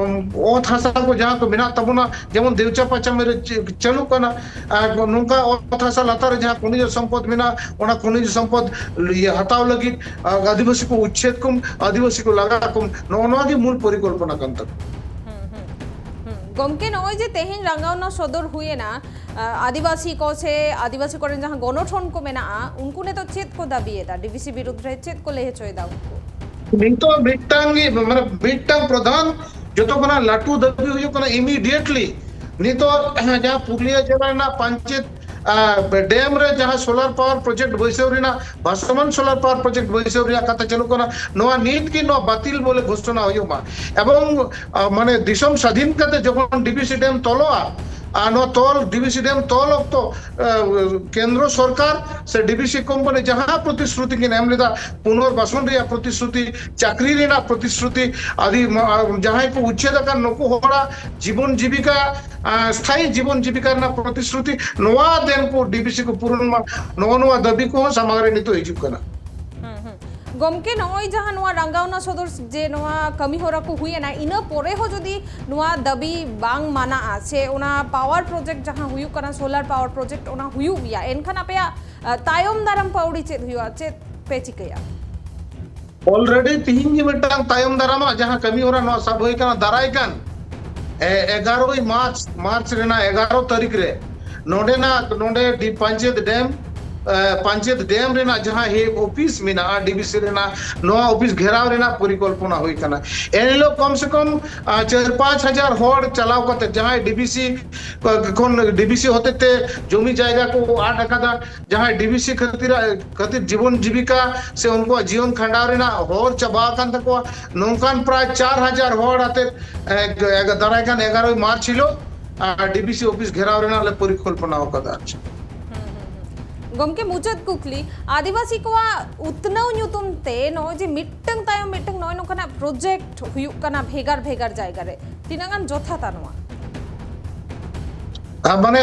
ᱚᱛ ᱦᱟᱥᱟ ᱠᱚ ᱡᱟᱦᱟᱸ ᱠᱚ ᱢᱮᱱᱟᱜ ᱛᱟᱵᱚᱱᱟ, ᱡᱮᱢᱚᱱ ᱫᱮᱣᱪᱟ ᱯᱟᱪᱟᱢᱤ ᱨᱮ ᱪᱟᱹᱞᱩᱜ ᱠᱟᱱᱟ, ᱟᱨ ᱱᱚᱝᱠᱟ ᱚᱛ ᱦᱟᱥᱟ ᱞᱟᱛᱟᱨ ᱨᱮ ᱡᱟᱦᱟᱸ ᱠᱷᱚᱱᱤᱡ ᱥᱚᱢᱯᱚᱫ ᱢᱮᱱᱟᱜᱼᱟ, ᱚᱱᱟ ᱠᱷᱚᱱᱤᱡ ᱥᱚᱢᱯᱚᱫ ᱤᱭᱟᱹ ᱦᱟᱛᱟᱣ ᱞᱟᱹᱜᱤᱫ ᱟᱹᱫᱤᱵᱟᱹᱥᱤ ᱠᱚ ᱩᱪᱪᱷᱮᱫ ᱠᱚᱢ, ᱟᱹᱫᱤᱵᱟᱹᱥᱤ ᱠᱚ ᱞᱟᱜᱟ ᱠᱚᱢ, ᱱᱚᱜᱼᱚ ᱱᱚᱣᱟ ᱜᱮ ᱢᱩᱞ ᱯᱚᱨᱤᱠᱚᱞᱯᱚᱱᱟ ᱠᱟᱱ ᱛᱟᱠᱚᱣᱟ᱾ ᱜᱚᱢᱠᱮ, ᱱᱚᱜᱼᱚᱭ ᱡᱮ ᱛᱮᱦᱮᱧ ᱨᱟᱸᱜᱟᱣᱱᱟ ᱥᱚᱫᱚᱨ ᱦᱩᱭᱮᱱᱟ, ᱟᱹᱫᱤᱵᱟᱹᱥᱤ ᱠᱚ ᱥᱮ ᱟᱹᱫᱤᱵᱟᱹᱥᱤ ᱠᱚᱨᱮᱱ ᱡᱟᱦᱟᱸ ᱜᱚᱱᱚᱴᱷᱚᱱ ᱠᱚ ᱢᱮᱱᱟᱜᱼᱟ, ᱩᱱᱠᱩ ᱱᱤᱛᱚᱜ ᱪᱮᱫ ᱠᱚ ᱫᱟᱹᱵᱤᱭᱮᱫᱟ? ᱰᱤᱵᱤᱥᱤ ᱵᱤᱨᱩᱫᱽ ᱨᱮ ᱪᱮᱫ ᱠᱚ ᱞᱟᱹᱭ ᱦᱚᱪᱚᱭᱮᱫᱟ ᱩᱱᱠᱩ? ᱱᱤᱛᱚᱜ ᱢᱤᱫᱴᱟᱝ ᱜᱮ, ᱢᱟᱱᱮ ᱢᱤᱫᱴᱟᱝ ᱯᱨᱚᱫᱷᱟᱱ ᱡᱚᱛᱚ ᱠᱷᱚᱱᱟᱜ ᱞᱟᱹᱴᱩ ᱫᱟᱹᱵᱤ ᱦᱩᱭᱩᱜ ᱠᱟᱱᱟ, ᱤᱢᱤᱰᱤᱭᱮᱴᱞᱤ ᱱᱤᱛᱚᱜ ᱡᱟᱦᱟᱸ ᱯᱩᱨᱩᱞᱤᱭᱟᱹ ᱡᱮᱞᱟ ᱨᱮᱱᱟᱜ ᱯᱟᱧᱪᱮᱛ ᱰᱮᱢ ᱨᱮ ᱡᱟᱦᱟᱸ ᱥᱳᱞᱟᱨ ᱯᱟᱣᱟᱨ ᱯᱨᱚᱡᱮᱠᱴ ᱵᱟᱹᱭᱥᱟᱹᱣ ᱨᱮᱱᱟᱜ, ᱵᱷᱟᱥᱚᱢᱟᱱ ᱥᱳᱞᱟᱨ ᱯᱟᱣᱟᱨ ᱯᱨᱚᱡᱮᱠᱴ ᱵᱟᱹᱭᱥᱟᱹᱣ ᱨᱮᱱᱟᱜ ᱠᱟᱛᱷᱟ ᱪᱟᱹᱞᱩᱜ ᱠᱟᱱᱟ, ᱱᱚᱣᱟ ᱱᱤᱛ ᱜᱮ ᱱᱚᱣᱟ ᱵᱟᱹᱛᱤᱞ ᱵᱚᱞᱮ ᱜᱷᱳᱥᱚᱱᱟ ᱦᱩᱭᱩᱜ ᱢᱟ᱾ ᱮᱵᱚᱝ ᱢᱟᱱᱮ ᱫᱤᱥᱚᱢ ᱥᱟᱫᱷᱤᱱ ᱠᱟᱛᱮ ᱡᱚᱠᱷᱚᱱ ᱰᱤᱵᱤᱥᱤ ᱰᱮᱢ ᱛᱚᱞᱚᱜᱼᱟ, ᱟᱨ ᱱᱚᱣᱟ ᱛᱚᱞ, ᱰᱤᱵᱤᱥᱤ ᱰᱮᱢ ᱛᱚᱞ ᱚᱠᱛᱚ ᱠᱮᱱᱫᱨᱚ ᱥᱚᱨᱠᱟᱨ ᱥᱮ ᱰᱤᱵᱤᱥᱤ ᱠᱳᱢᱯᱟᱱᱤ ᱡᱟᱦᱟᱸ ᱯᱨᱚᱛᱤᱥᱨᱩᱛᱤ ᱠᱤᱱ ᱮᱢ ᱞᱮᱫᱟ, ᱯᱩᱱᱚᱨᱵᱟᱥᱚᱱ ᱨᱮᱭᱟᱜ ᱯᱨᱚᱛᱤᱥᱨᱩᱛᱤ, ᱪᱟᱹᱠᱨᱤ ᱨᱮᱱᱟᱜ ᱯᱨᱚᱛᱤᱥᱨᱩᱛᱤ, ᱟᱹᱫᱤ ᱡᱟᱦᱟᱸᱭ ᱠᱚ ᱩᱪᱪᱷᱮᱫ ᱟᱠᱟᱱ ᱱᱩᱠᱩ ᱦᱚᱲᱟᱜ ᱡᱤᱵᱚᱱ ᱡᱤᱵᱤᱠᱟ, ᱥᱛᱷᱟᱭᱤ ᱡᱤᱵᱚᱱ ᱡᱤᱵᱤᱠᱟ ᱨᱮᱱᱟᱜ ᱯᱨᱚᱛᱤᱥᱨᱩᱛᱤ, ᱱᱚᱣᱟ ᱫᱮᱱ ᱠᱚ ᱰᱤᱵᱤᱥᱤ ᱠᱚ ᱯᱩᱨᱚᱱ ᱢᱟ, ᱱᱚᱜᱼᱚ ᱱᱚᱣᱟ ᱫᱟᱹᱵᱤ ᱠᱚᱦᱚᱸ ᱥᱟᱢᱟᱝ ᱨᱮ ᱱᱤᱛᱚᱜ ᱦᱤᱡᱩᱜ ᱠᱟᱱᱟ᱾ ᱜᱚᱢᱠᱮ, ᱱᱚᱜᱼᱚᱭ ᱡᱟᱦᱟᱸ ᱱᱚᱣᱟ ᱨᱟᱸᱜᱟᱣᱱᱟ ᱥᱚᱫᱚᱨ ᱡᱮ ᱱᱚᱣᱟ ᱠᱟᱹᱢᱤ ᱦᱚᱨᱟ ᱠᱚ ᱦᱩᱭᱮᱱᱟ, ᱤᱱᱟᱹ ᱯᱚᱨᱮ ᱦᱚᱸ ᱡᱩᱫᱤ ᱱᱚᱣᱟ ᱫᱟᱹᱵᱤ ᱵᱟᱝ ᱢᱟᱱᱟᱜᱼᱟ ᱥᱮ ᱚᱱᱟ ᱯᱟᱣᱟᱨ ᱯᱨᱚᱡᱮᱠᱴ ᱡᱟᱦᱟᱸ ᱦᱩᱭᱩᱜ ᱠᱟᱱᱟ, ᱥᱳᱞᱟᱨ ᱯᱟᱣᱟᱨ ᱯᱨᱚᱡᱮᱠᱴ ᱚᱱᱟ ᱦᱩᱭᱩᱜ ᱜᱮᱭᱟ, ᱮᱱᱠᱷᱟᱱ ᱟᱯᱮᱭᱟᱜ ᱛᱟᱭᱚᱢ ᱫᱟᱨᱟᱢ ᱯᱟᱹᱣᱲᱤ ᱪᱮᱫ ᱦᱩᱭᱩᱜᱼᱟ, ᱪᱮᱫ ᱯᱮ ᱪᱤᱠᱟᱹᱭᱟ? ᱚᱞᱨᱮᱰᱤ ᱛᱤᱦᱤᱧ ᱜᱮ ᱢᱤᱫᱴᱟᱝ ᱛᱟᱭᱚᱢ ᱫᱟᱨᱟᱢᱟᱜ ᱡᱟᱦᱟᱸ ᱠᱟᱹᱢᱤ ᱦᱚᱨᱟ ᱱᱚᱣᱟ ᱥᱟᱵ ᱦᱩᱭ ᱠᱟᱱᱟ, ᱫᱟᱨᱟᱭ ᱠᱟᱱ ᱮᱜᱟᱨᱳᱭ ᱢᱟᱨᱪ, ᱢᱟᱨᱪ ᱨᱮᱱᱟᱜ ᱮᱜᱟᱨᱚ ᱛᱟᱹᱨᱤᱠᱷ ᱨᱮ ᱱᱚᱰᱮᱱᱟᱜ, ᱱᱚᱰᱮ ᱰᱤ ᱯᱟᱧᱪᱮᱛ ᱰᱮᱢ ᱯᱟᱧᱪᱮᱛ ᱰᱮᱢ ᱨᱮᱱᱟᱜ ᱡᱟᱦᱟᱸ ᱦᱮ ᱚᱯᱷᱤᱥ ᱢᱮᱱᱟᱜᱼᱟ ᱰᱤᱵᱤᱥᱤ ᱨᱮᱱᱟᱜ, ᱱᱚᱣᱟ ᱚᱯᱷᱤᱥ ᱜᱷᱮᱨᱟᱣ ᱨᱮᱱᱟᱜ ᱯᱚᱨᱤᱠᱚᱞᱯᱚᱱᱟ ᱦᱩᱭ ᱠᱟᱱᱟ᱾ ᱮᱱᱦᱤᱞᱳᱜ ᱠᱚᱢ ᱥᱮ ᱠᱚᱢ ᱪᱟᱨ ᱯᱟᱸᱪ ᱦᱟᱡᱟᱨ ᱦᱚᱲ ᱪᱟᱞᱟᱣ ᱠᱟᱛᱮ, ᱡᱟᱦᱟᱸᱭ ᱰᱤᱵᱤᱥᱤ ᱠᱷᱚᱱ, ᱰᱤᱵᱤᱥᱤ ᱦᱚᱛᱮᱛᱮ ᱡᱚᱢᱤ ᱡᱟᱭᱜᱟ ᱠᱚ ᱟᱫ ᱟᱠᱟᱫᱟ, ᱡᱟᱦᱟᱸᱭ ᱰᱤᱵᱤᱥᱤ ᱠᱷᱟᱹᱛᱤᱨ, ᱠᱷᱟᱹᱛᱤᱨ ᱡᱤᱵᱚᱱ ᱡᱤᱵᱤᱠᱟ ᱥᱮ ᱩᱱᱠᱩᱣᱟᱜ ᱡᱤᱭᱚᱱ ᱠᱷᱟᱸᱰᱟᱣ ᱨᱮᱱᱟᱜ ᱦᱚᱨ ᱪᱟᱵᱟ ᱟᱠᱟᱱ ᱛᱟᱠᱚᱣᱟ, ᱱᱚᱝᱠᱟᱱ ᱯᱨᱟᱭ ᱪᱟᱨ ᱦᱟᱡᱟᱨ ᱦᱚᱲ ᱟᱛᱮ ᱮ, ᱫᱟᱨᱟᱭ ᱠᱟᱱ ᱮᱜᱟᱨᱚᱭ ᱢᱟᱨᱪ ᱦᱤᱞᱳᱜ ᱰᱤᱵᱤᱥᱤ ᱚᱯᱷᱤᱥ ᱜᱷᱮᱨᱟᱣ ᱨᱮᱱᱟᱜ ᱞᱮ ᱯᱚᱨᱤᱠᱚᱞᱯᱚᱱᱟ ᱟᱠᱟᱫᱟ᱾ ᱟᱪᱪᱷᱟ᱾ ᱜᱚᱢᱠᱮ, ᱢᱩᱪᱟᱹᱫ ᱠᱩᱠᱞᱤ, ᱟᱹᱫᱤᱵᱟᱹᱥᱤ ᱠᱚᱣᱟᱜ ᱩᱛᱱᱟᱹᱣ ᱧᱩᱛᱩᱢ ᱛᱮ ᱱᱚᱜᱼᱚᱭ ᱡᱮ ᱢᱤᱫᱴᱟᱝ ᱛᱟᱭᱚᱢ ᱢᱤᱫᱴᱟᱝ ᱱᱚᱜᱼᱚᱭ ᱱᱚᱝᱠᱟᱱᱟᱜ ᱯᱨᱚᱡᱮᱠᱴ ᱦᱩᱭᱩᱜ ᱠᱟᱱᱟ ᱵᱷᱮᱜᱟᱨ ᱵᱷᱮᱜᱟᱨ ᱡᱟᱭᱜᱟ ᱨᱮ, ᱛᱤᱱᱟᱹᱜ ᱜᱟᱱ ᱡᱚᱛᱷᱟᱛᱟ ᱱᱚᱣᱟ? ᱟᱨ ᱢᱟᱱᱮ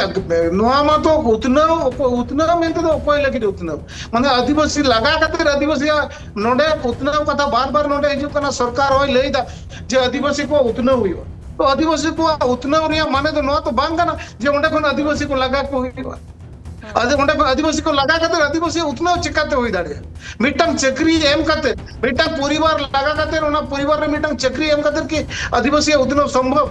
ᱱᱚᱣᱟ ᱢᱟᱛᱚ ᱩᱛᱱᱟᱹᱣ, ᱚᱠᱚᱭ ᱩᱛᱱᱟᱹᱣ ᱢᱮᱱᱛᱮ ᱫᱚ ᱚᱠᱚᱭ ᱞᱟᱹᱜᱤᱫ ᱩᱛᱱᱟᱹᱣ? ᱢᱟᱱᱮ ᱟᱹᱫᱤᱵᱟᱹᱥᱤ ᱞᱟᱜᱟ ᱠᱟᱛᱮ ᱟᱹᱫᱤᱵᱟᱹᱥᱤᱭᱟᱜ ᱱᱚᱰᱮ ᱩᱛᱱᱟᱹᱣ ᱠᱟᱛᱷᱟ ᱵᱟᱨ ᱵᱟᱨ ᱱᱚᱰᱮ ᱦᱤᱡᱩᱜ ᱠᱟᱱᱟ, ᱥᱚᱨᱠᱟᱨ ᱦᱚᱸᱭ ᱞᱟᱹᱭ ᱮᱫᱟ ᱡᱮ ᱟᱹᱫᱤᱵᱟᱹᱥᱤ ᱠᱚᱣᱟᱜ ᱩᱛᱱᱟᱹᱣ ᱦᱩᱭᱩᱜᱼᱟ᱾ ᱛᱚ ᱟᱹᱫᱤᱵᱟᱹᱥᱤ ᱠᱚᱣᱟᱜ ᱩᱛᱱᱟᱹᱣ ᱨᱮᱭᱟᱜ ᱢᱟᱱᱮ ᱫᱚ ᱱᱚᱣᱟ ᱛᱚ ᱵᱟᱝ ᱠᱟᱱᱟ ᱡᱮ ᱚᱸᱰᱮ ᱠᱷᱚᱱ ᱟᱹᱫᱤᱵᱟᱹᱥᱤ ᱠᱚ ᱞᱟᱜᱟ ᱠᱚ ᱦᱩᱭᱩᱜᱼᱟ᱾ ᱟᱫᱚ ᱚᱸᱰᱮ ᱠᱷᱚᱱ ᱟᱹᱫᱤᱵᱟᱹᱥᱤ ᱠᱚ ᱞᱟᱜᱟ ᱠᱟᱛᱮ ᱟᱹᱫᱤᱵᱟᱹᱥᱤ ᱩᱛᱱᱟᱹᱣ ᱪᱤᱠᱟᱛᱮ ᱦᱩᱭ ᱫᱟᱲᱮᱭᱟᱜᱼᱟ? ᱢᱤᱫᱴᱟᱝ ᱪᱟᱹᱠᱨᱤ ᱮᱢ ᱠᱟᱛᱮ, ᱢᱤᱫᱴᱟᱝ ᱯᱚᱨᱤᱵᱟᱨ ᱞᱟᱜᱟ ᱠᱟᱛᱮ, ᱚᱱᱟ ᱯᱚᱨᱤᱵᱟᱨ ᱨᱮ ᱢᱤᱫᱴᱟᱝ ᱪᱟᱹᱠᱨᱤ ᱮᱢ ᱠᱟᱛᱮ ᱠᱤ ᱟᱹᱫᱤᱵᱟᱹᱥᱤᱭᱟᱜ ᱩᱛᱱᱟᱹᱣ ᱥᱚᱢᱵᱷᱚᱵ?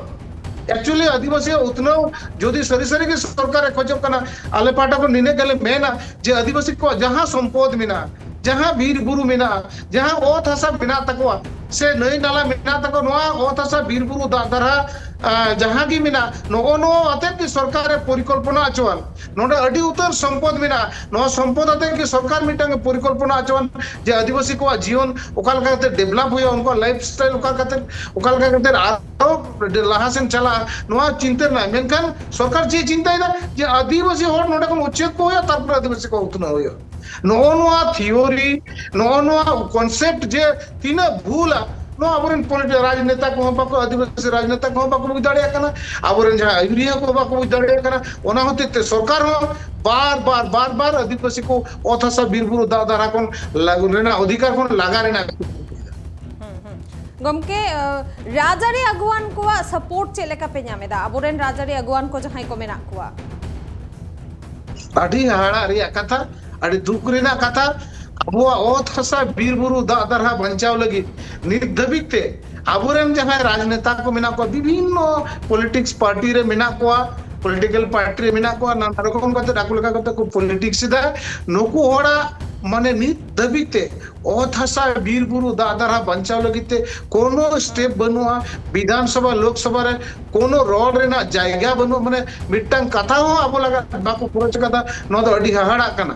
ᱮᱠᱪᱩᱭᱮᱞᱤ ᱟᱹᱫᱤᱵᱟᱹᱥᱤᱭᱟᱜ ᱩᱛᱱᱟᱹᱣ ᱡᱩᱫᱤ ᱥᱟᱹᱨᱤ ᱥᱟᱹᱨᱤ ᱜᱮ ᱥᱚᱨᱠᱟᱨ ᱮ ᱠᱷᱚᱡᱚᱜ ᱠᱟᱱᱟ, ᱟᱞᱮ ᱯᱟᱦᱴᱟ ᱠᱷᱚᱱ ᱱᱤᱱᱟᱹᱜ ᱜᱮᱞᱮ ᱢᱮᱱᱟ ᱡᱮ ᱟᱹᱫᱤᱵᱟᱹᱥᱤ ᱠᱚᱣᱟᱜ ᱡᱟᱦᱟᱸ ᱥᱚᱢᱯᱚᱫ ᱢᱮᱱᱟᱜᱼᱟ, ᱡᱟᱦᱟᱸ ᱵᱤᱨ ᱵᱩᱨᱩ ᱢᱮᱱᱟᱜᱼᱟ, ᱡᱟᱦᱟᱸ ᱚᱛ ᱦᱟᱥᱟ ᱢᱮᱱᱟᱜ ᱛᱟᱠᱚᱣᱟ, ᱥᱮ ᱱᱟᱹᱭ ᱱᱟᱞᱟ ᱢᱮᱱᱟᱜ ᱛᱟᱠᱚᱣᱟ, ᱱᱚᱣᱟ ᱚᱛ ᱦᱟᱥᱟ ᱵᱤᱨ ᱵᱩᱨᱩ ᱫᱟᱜ ᱫᱟᱨᱦᱟ, ᱟ, ᱡᱟᱦᱟᱸ ᱜᱮ ᱢᱮᱱᱟᱜ, ᱱᱚᱜᱼᱚ ᱱᱚᱣᱟ ᱟᱛᱮᱫ ᱜᱮ ᱥᱚᱨᱠᱟᱨ ᱮ ᱯᱚᱨᱤᱠᱚᱞᱯᱚᱱᱟ ᱦᱚᱪᱚᱣᱟᱱ᱾ ᱱᱚᱰᱮ ᱟᱹᱰᱤ ᱩᱛᱟᱹᱨ ᱥᱚᱢᱯᱚᱫ ᱢᱮᱱᱟᱜᱼᱟ᱾ ᱱᱚᱣᱟ ᱥᱚᱢᱯᱚᱫ ᱟᱛᱮᱫ ᱜᱮ ᱥᱚᱨᱠᱟᱨ ᱢᱤᱫᱴᱟᱝ ᱮ ᱯᱚᱨᱤᱠᱚᱞᱯᱚᱱᱟ ᱦᱚᱪᱚᱣᱟᱱ ᱡᱮ ᱟᱹᱫᱤᱵᱟᱹᱥᱤ ᱠᱚᱣᱟᱜ ᱡᱤᱭᱚᱱ ᱚᱠᱟ ᱞᱮᱠᱟ ᱠᱟᱛᱮ ᱰᱮᱵᱷᱞᱚᱯ ᱦᱩᱭᱩᱜᱼᱟ, ᱩᱱᱠᱩᱣᱟᱜ ᱞᱟᱭᱤᱯᱷ ᱥᱴᱟᱭᱤᱞ ᱚᱠᱟ ᱞᱮᱠᱟᱛᱮ, ᱚᱠᱟ ᱞᱮᱠᱟ ᱠᱟᱛᱮ ᱟᱨᱦᱚᱸ ᱞᱟᱦᱟ ᱥᱮᱱ ᱪᱟᱞᱟᱜᱼᱟ, ᱱᱚᱣᱟ ᱪᱤᱱᱛᱟᱹ ᱨᱮᱱᱟᱜ᱾ ᱢᱮᱱᱠᱷᱟᱱ ᱥᱚᱨᱠᱟᱨ ᱪᱮᱫ ᱪᱤᱱᱛᱟᱭᱮᱫᱟ ᱡᱮ ᱟᱹᱫᱤᱵᱟᱹᱥᱤ ᱦᱚᱲ ᱱᱚᱰᱮ ᱠᱷᱚᱱ ᱩᱪᱷᱮᱫ ᱠᱚ ᱦᱩᱭᱩᱜᱼᱟ, ᱛᱟᱨᱯᱚᱨᱮ ᱟᱹᱫᱤᱵᱟᱹᱥᱤ ᱠᱚ ᱩᱛᱱᱟᱹᱣ ᱦᱩᱭᱩᱜᱼᱟ᱾ ᱱᱚᱜᱼᱚ ᱱᱚᱣᱟ ᱛᱷᱤᱭᱳᱨᱤ, ᱱᱚᱜᱼᱚ ᱱᱚᱣᱟ ᱠᱚᱱᱥᱮᱯᱴ ᱡᱮ ᱛᱤᱱᱟᱹᱜ ᱵᱷᱩᱞᱟ, ᱱᱚᱣᱟ ᱟᱵᱚᱨᱮᱱ ᱯᱚᱞᱤᱴᱤᱠᱟᱞ ᱨᱟᱡᱽᱱᱮᱛᱟ ᱠᱚᱦᱚᱸ ᱵᱟᱠᱚ, ᱟᱹᱫᱤᱵᱟᱹᱥᱤ ᱨᱟᱡᱽᱱᱮᱛᱟ ᱠᱚᱦᱚᱸ ᱵᱟᱠᱚ ᱵᱩᱡᱽ ᱫᱟᱲᱮᱭᱟᱜ ᱠᱟᱱᱟ, ᱟᱵᱚᱨᱮᱱ ᱡᱟᱦᱟᱸ ᱟᱹᱭᱩᱨᱤᱭᱟᱹ ᱠᱚ ᱵᱟᱠᱚ ᱵᱩᱡᱽ ᱫᱟᱲᱮᱭᱟᱜ ᱠᱟᱱᱟ᱾ ᱚᱱᱟ ᱦᱚᱛᱮᱡ ᱛᱮ ᱥᱚᱨᱠᱟᱨ ᱦᱚᱸ ᱵᱟᱨ ᱵᱟᱨ ᱵᱟᱨ ᱵᱟᱨ ᱟᱹᱫᱤᱵᱟᱹᱥᱤ ᱠᱚ ᱚᱛ ᱦᱟᱥᱟ ᱵᱤᱨ ᱵᱩᱨᱩ ᱫᱟᱜ ᱫᱟᱨᱦᱟ ᱠᱷᱚᱱ ᱞᱟᱜ-, ᱨᱮᱱᱟᱜ ᱚᱫᱷᱤᱠᱟᱨ ᱠᱷᱚᱱ ᱞᱟᱜᱟ ᱨᱮᱱᱟᱜ᱾ ᱦᱩᱸ, ᱦᱩᱸ᱾ ᱜᱚᱢᱠᱮ, ᱟᱹ, ᱨᱟᱡᱽᱟᱹᱨᱤ ᱟᱹᱜᱩᱣᱟᱱ ᱠᱚᱣᱟᱜ ᱥᱟᱯᱳᱨᱴ ᱪᱮᱫ ᱞᱮᱠᱟ ᱯᱮ ᱧᱟᱢ ᱮᱫᱟ? ᱟᱵᱚᱨᱮᱱ ᱨᱟᱡᱽᱟᱹᱨᱤ ᱟᱹᱜᱩᱣᱟᱱ ᱠᱚ ᱡᱟᱦᱟᱸᱭ ᱠᱚ ᱢᱮᱱᱟᱜ ᱠᱚᱣᱟ᱾ ᱟᱹᱰᱤ ᱦᱟᱦᱟᱲᱟᱜ ᱨᱮᱭᱟᱜ ᱠᱟᱛᱷᱟ, ᱟᱹᱰᱤ ᱫᱩᱠ ᱨᱮᱱᱟᱜ ᱠᱟᱛᱷᱟ᱾ ᱟᱵᱚᱣᱟᱜ ᱚᱛ ᱦᱟᱥᱟ ᱵᱤᱨ ᱵᱩᱨᱩ ᱫᱟᱜ ᱫᱟᱨᱦᱟ ᱵᱟᱧᱪᱟᱣ ᱞᱟᱹᱜᱤᱫ ᱱᱤᱛ ᱫᱷᱟᱹᱵᱤᱡ ᱛᱮ ᱟᱵᱚᱨᱮᱱ ᱡᱟᱦᱟᱸᱭ ᱨᱟᱡᱽᱱᱮᱛᱟ ᱠᱚ ᱢᱮᱱᱟᱜ ᱠᱚᱣᱟ, ᱵᱤᱵᱷᱤᱱᱱᱚ ᱯᱚᱞᱤᱴᱤᱠᱥ ᱯᱟᱨᱴᱤ ᱨᱮ ᱢᱮᱱᱟᱜ ᱠᱚᱣᱟ, ᱯᱚᱞᱤᱴᱤᱠᱟᱞ ᱯᱟᱨᱴᱤ ᱨᱮ ᱢᱮᱱᱟᱜ ᱠᱚᱣᱟ, ᱱᱟᱱᱟ ᱨᱚᱠᱚᱢ ᱠᱟᱛᱮ ᱟᱠᱚ ᱞᱮᱠᱟ ᱠᱟᱛᱮ ᱠᱚ ᱯᱚᱞᱤᱴᱤᱠᱥ ᱮᱫᱟ᱾ ᱱᱩᱠᱩ ᱦᱚᱲᱟᱜ ᱢᱟᱱᱮ ᱱᱤᱛ ᱫᱷᱟᱹᱵᱤᱡ ᱛᱮ ᱚᱛ ᱦᱟᱥᱟ ᱵᱤᱨ ᱵᱩᱨᱩ ᱫᱟᱜ ᱫᱟᱨᱦᱟ ᱵᱟᱧᱪᱟᱣ ᱞᱟᱹᱜᱤᱫ ᱛᱮ ᱠᱳᱱᱳ ᱥᱴᱮᱯ ᱵᱟᱹᱱᱩᱜᱼᱟ᱾ ᱵᱤᱫᱷᱟᱱ ᱥᱚᱵᱷᱟ, ᱞᱳᱠ ᱥᱚᱵᱷᱟ ᱨᱮ ᱠᱳᱱᱳ ᱨᱚᱲ ᱨᱮᱱᱟᱜ ᱡᱟᱭᱜᱟ ᱵᱟᱹᱱᱩᱜᱼᱟ, ᱢᱟᱱᱮ ᱢᱤᱫᱴᱟᱝ ᱠᱟᱛᱷᱟ ᱦᱚᱸ ᱟᱵᱚ ᱞᱟᱜᱟ ᱵᱟᱠᱚ ᱠᱷᱚᱨᱚᱪ ᱟᱠᱟᱫᱟ᱾ ᱱᱚᱣᱟ ᱫᱚ ᱟᱹᱰᱤ ᱦᱟᱦᱟᱲᱟᱜ ᱠᱟᱱᱟ᱾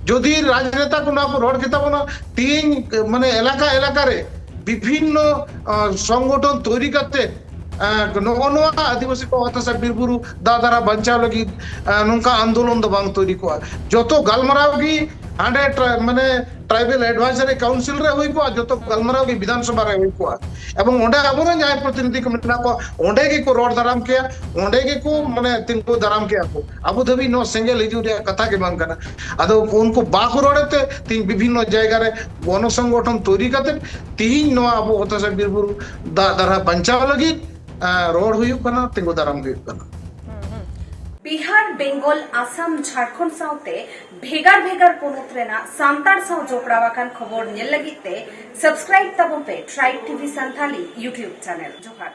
ᱡᱩᱫᱤ ᱨᱟᱡᱽᱱᱮᱛᱟ ᱠᱚ ᱱᱚᱣᱟ ᱠᱚ ᱨᱚᱲ ᱠᱮᱛᱟ ᱵᱚᱱᱟ, ᱛᱤᱦᱤᱧ ᱢᱟᱱᱮ ᱮᱞᱟᱠᱟ ᱮᱞᱟᱠᱟ ᱨᱮ ᱵᱤᱵᱷᱤᱱᱱᱚ ᱟᱸ, ᱥᱚᱝᱜᱚᱴᱷᱚᱱ ᱛᱚᱭᱨᱤ ᱠᱟᱛᱮ ᱟᱸ, ᱱᱚᱜᱼᱚ ᱱᱚᱣᱟ ᱟᱹᱫᱤᱵᱟᱹᱥᱤ ᱠᱚ ᱚᱛ ᱦᱟᱥᱟ ᱵᱤᱨ ᱵᱩᱨᱩ ᱫᱟᱜ ᱫᱟᱨᱟ ᱵᱟᱧᱪᱟᱣ ᱞᱟᱹᱜᱤᱫ ᱟᱸ, ᱱᱚᱝᱠᱟ ᱟᱱᱫᱳᱞᱚᱱ ᱫᱚ ᱵᱟᱝ ᱛᱚᱭᱨᱤ ᱠᱚᱜᱼᱟ᱾ ᱡᱚᱛᱚ ᱜᱟᱞᱢᱟᱨᱟᱣ ᱜᱮ ᱦᱟᱸᱰᱮ ᱴᱨᱟ-, ᱢᱟᱱᱮ ᱴᱨᱟᱭᱵᱮᱞ ᱮᱰᱵᱟᱭᱡᱟᱨᱤ ᱠᱟᱣᱩᱱᱥᱤᱞ ᱨᱮ ᱦᱩᱭ ᱠᱚᱜᱼᱟ, ᱡᱚᱛᱚ ᱜᱟᱞᱢᱟᱨᱟᱣ ᱜᱮ ᱵᱤᱫᱷᱟᱱ ᱥᱚᱵᱷᱟ ᱨᱮ ᱦᱩᱭ ᱠᱚᱜᱼᱟ᱾ ᱮᱵᱚᱝ ᱚᱸᱰᱮ ᱟᱵᱚᱨᱮᱱ ᱡᱟᱦᱟᱸᱭ ᱯᱨᱚᱛᱤᱱᱤᱫᱷᱤ ᱠᱚ ᱢᱮᱱᱟᱜ ᱠᱚᱣᱟ, ᱚᱸᱰᱮ ᱜᱮᱠᱚ ᱨᱚᱲ ᱫᱟᱨᱟᱢ ᱠᱮᱭᱟ, ᱚᱸᱰᱮ ᱜᱮᱠᱚ ᱢᱟᱱᱮ ᱛᱤᱸᱜᱩ ᱫᱟᱨᱟᱢ ᱠᱮᱭᱟ ᱠᱚ᱾ ᱟᱵᱚ ᱫᱷᱟᱹᱵᱤᱡ ᱱᱚᱣᱟ ᱥᱮᱸᱜᱮᱞ ᱦᱤᱡᱩᱜ ᱨᱮᱭᱟᱜ ᱠᱟᱛᱷᱟ ᱜᱮ ᱵᱟᱝ ᱠᱟᱱᱟ᱾ ᱟᱫᱚ ᱩᱱᱠᱩ ᱵᱟᱠᱚ ᱨᱚᱲᱮᱫ ᱛᱮ ᱛᱤᱦᱤᱧ ᱵᱤᱵᱷᱤᱱᱱᱚ ᱡᱟᱭᱜᱟ ᱨᱮ ᱜᱚᱱᱚ ᱥᱚᱝᱜᱚᱴᱷᱚᱱ ᱛᱚᱭᱨᱤ ᱠᱟᱛᱮ ᱛᱤᱦᱤᱧ ᱱᱚᱣᱟ ᱟᱵᱚ ᱚᱛ ᱦᱟᱥᱟ ᱵᱤᱨ ᱵᱩᱨᱩ ᱫᱟᱜ ᱫᱟᱨᱦᱟ ᱵᱟᱧᱪᱟᱣ ᱞᱟᱹᱜᱤᱫ ᱟᱸ, ᱨᱚᱲ ᱦᱩᱭᱩᱜ ᱠᱟᱱᱟ, ᱛᱤᱸᱜᱩ ᱫᱟᱨᱟᱢ ᱦᱩᱭᱩᱜ ᱠᱟᱱᱟ᱾ ᱵᱤᱦᱟᱨ, ᱵᱮᱝᱜᱚᱞ, ᱟᱥᱟᱢ, ᱡᱷᱟᱲᱠᱷᱚᱸᱰ ᱥᱟᱶᱛᱮ ᱵᱷᱮᱜᱟᱨ ᱵᱷᱮᱜᱟᱨ ᱯᱚᱱᱚᱛ ᱨᱮᱱᱟᱜ ᱥᱟᱱᱛᱟᱲ ᱥᱟᱶ ᱡᱚᱯᱲᱟᱣ ᱟᱠᱟᱱ ᱠᱷᱚᱵᱚᱨ ᱧᱮᱞ ᱞᱟᱹᱜᱤᱫ ᱛᱮ ᱥᱟᱵᱥᱠᱨᱟᱭᱤᱵ ᱛᱟᱵᱚᱱ ᱯᱮ Tribe TV Santhali YouTube channel. ᱡᱚᱦᱟᱨ᱾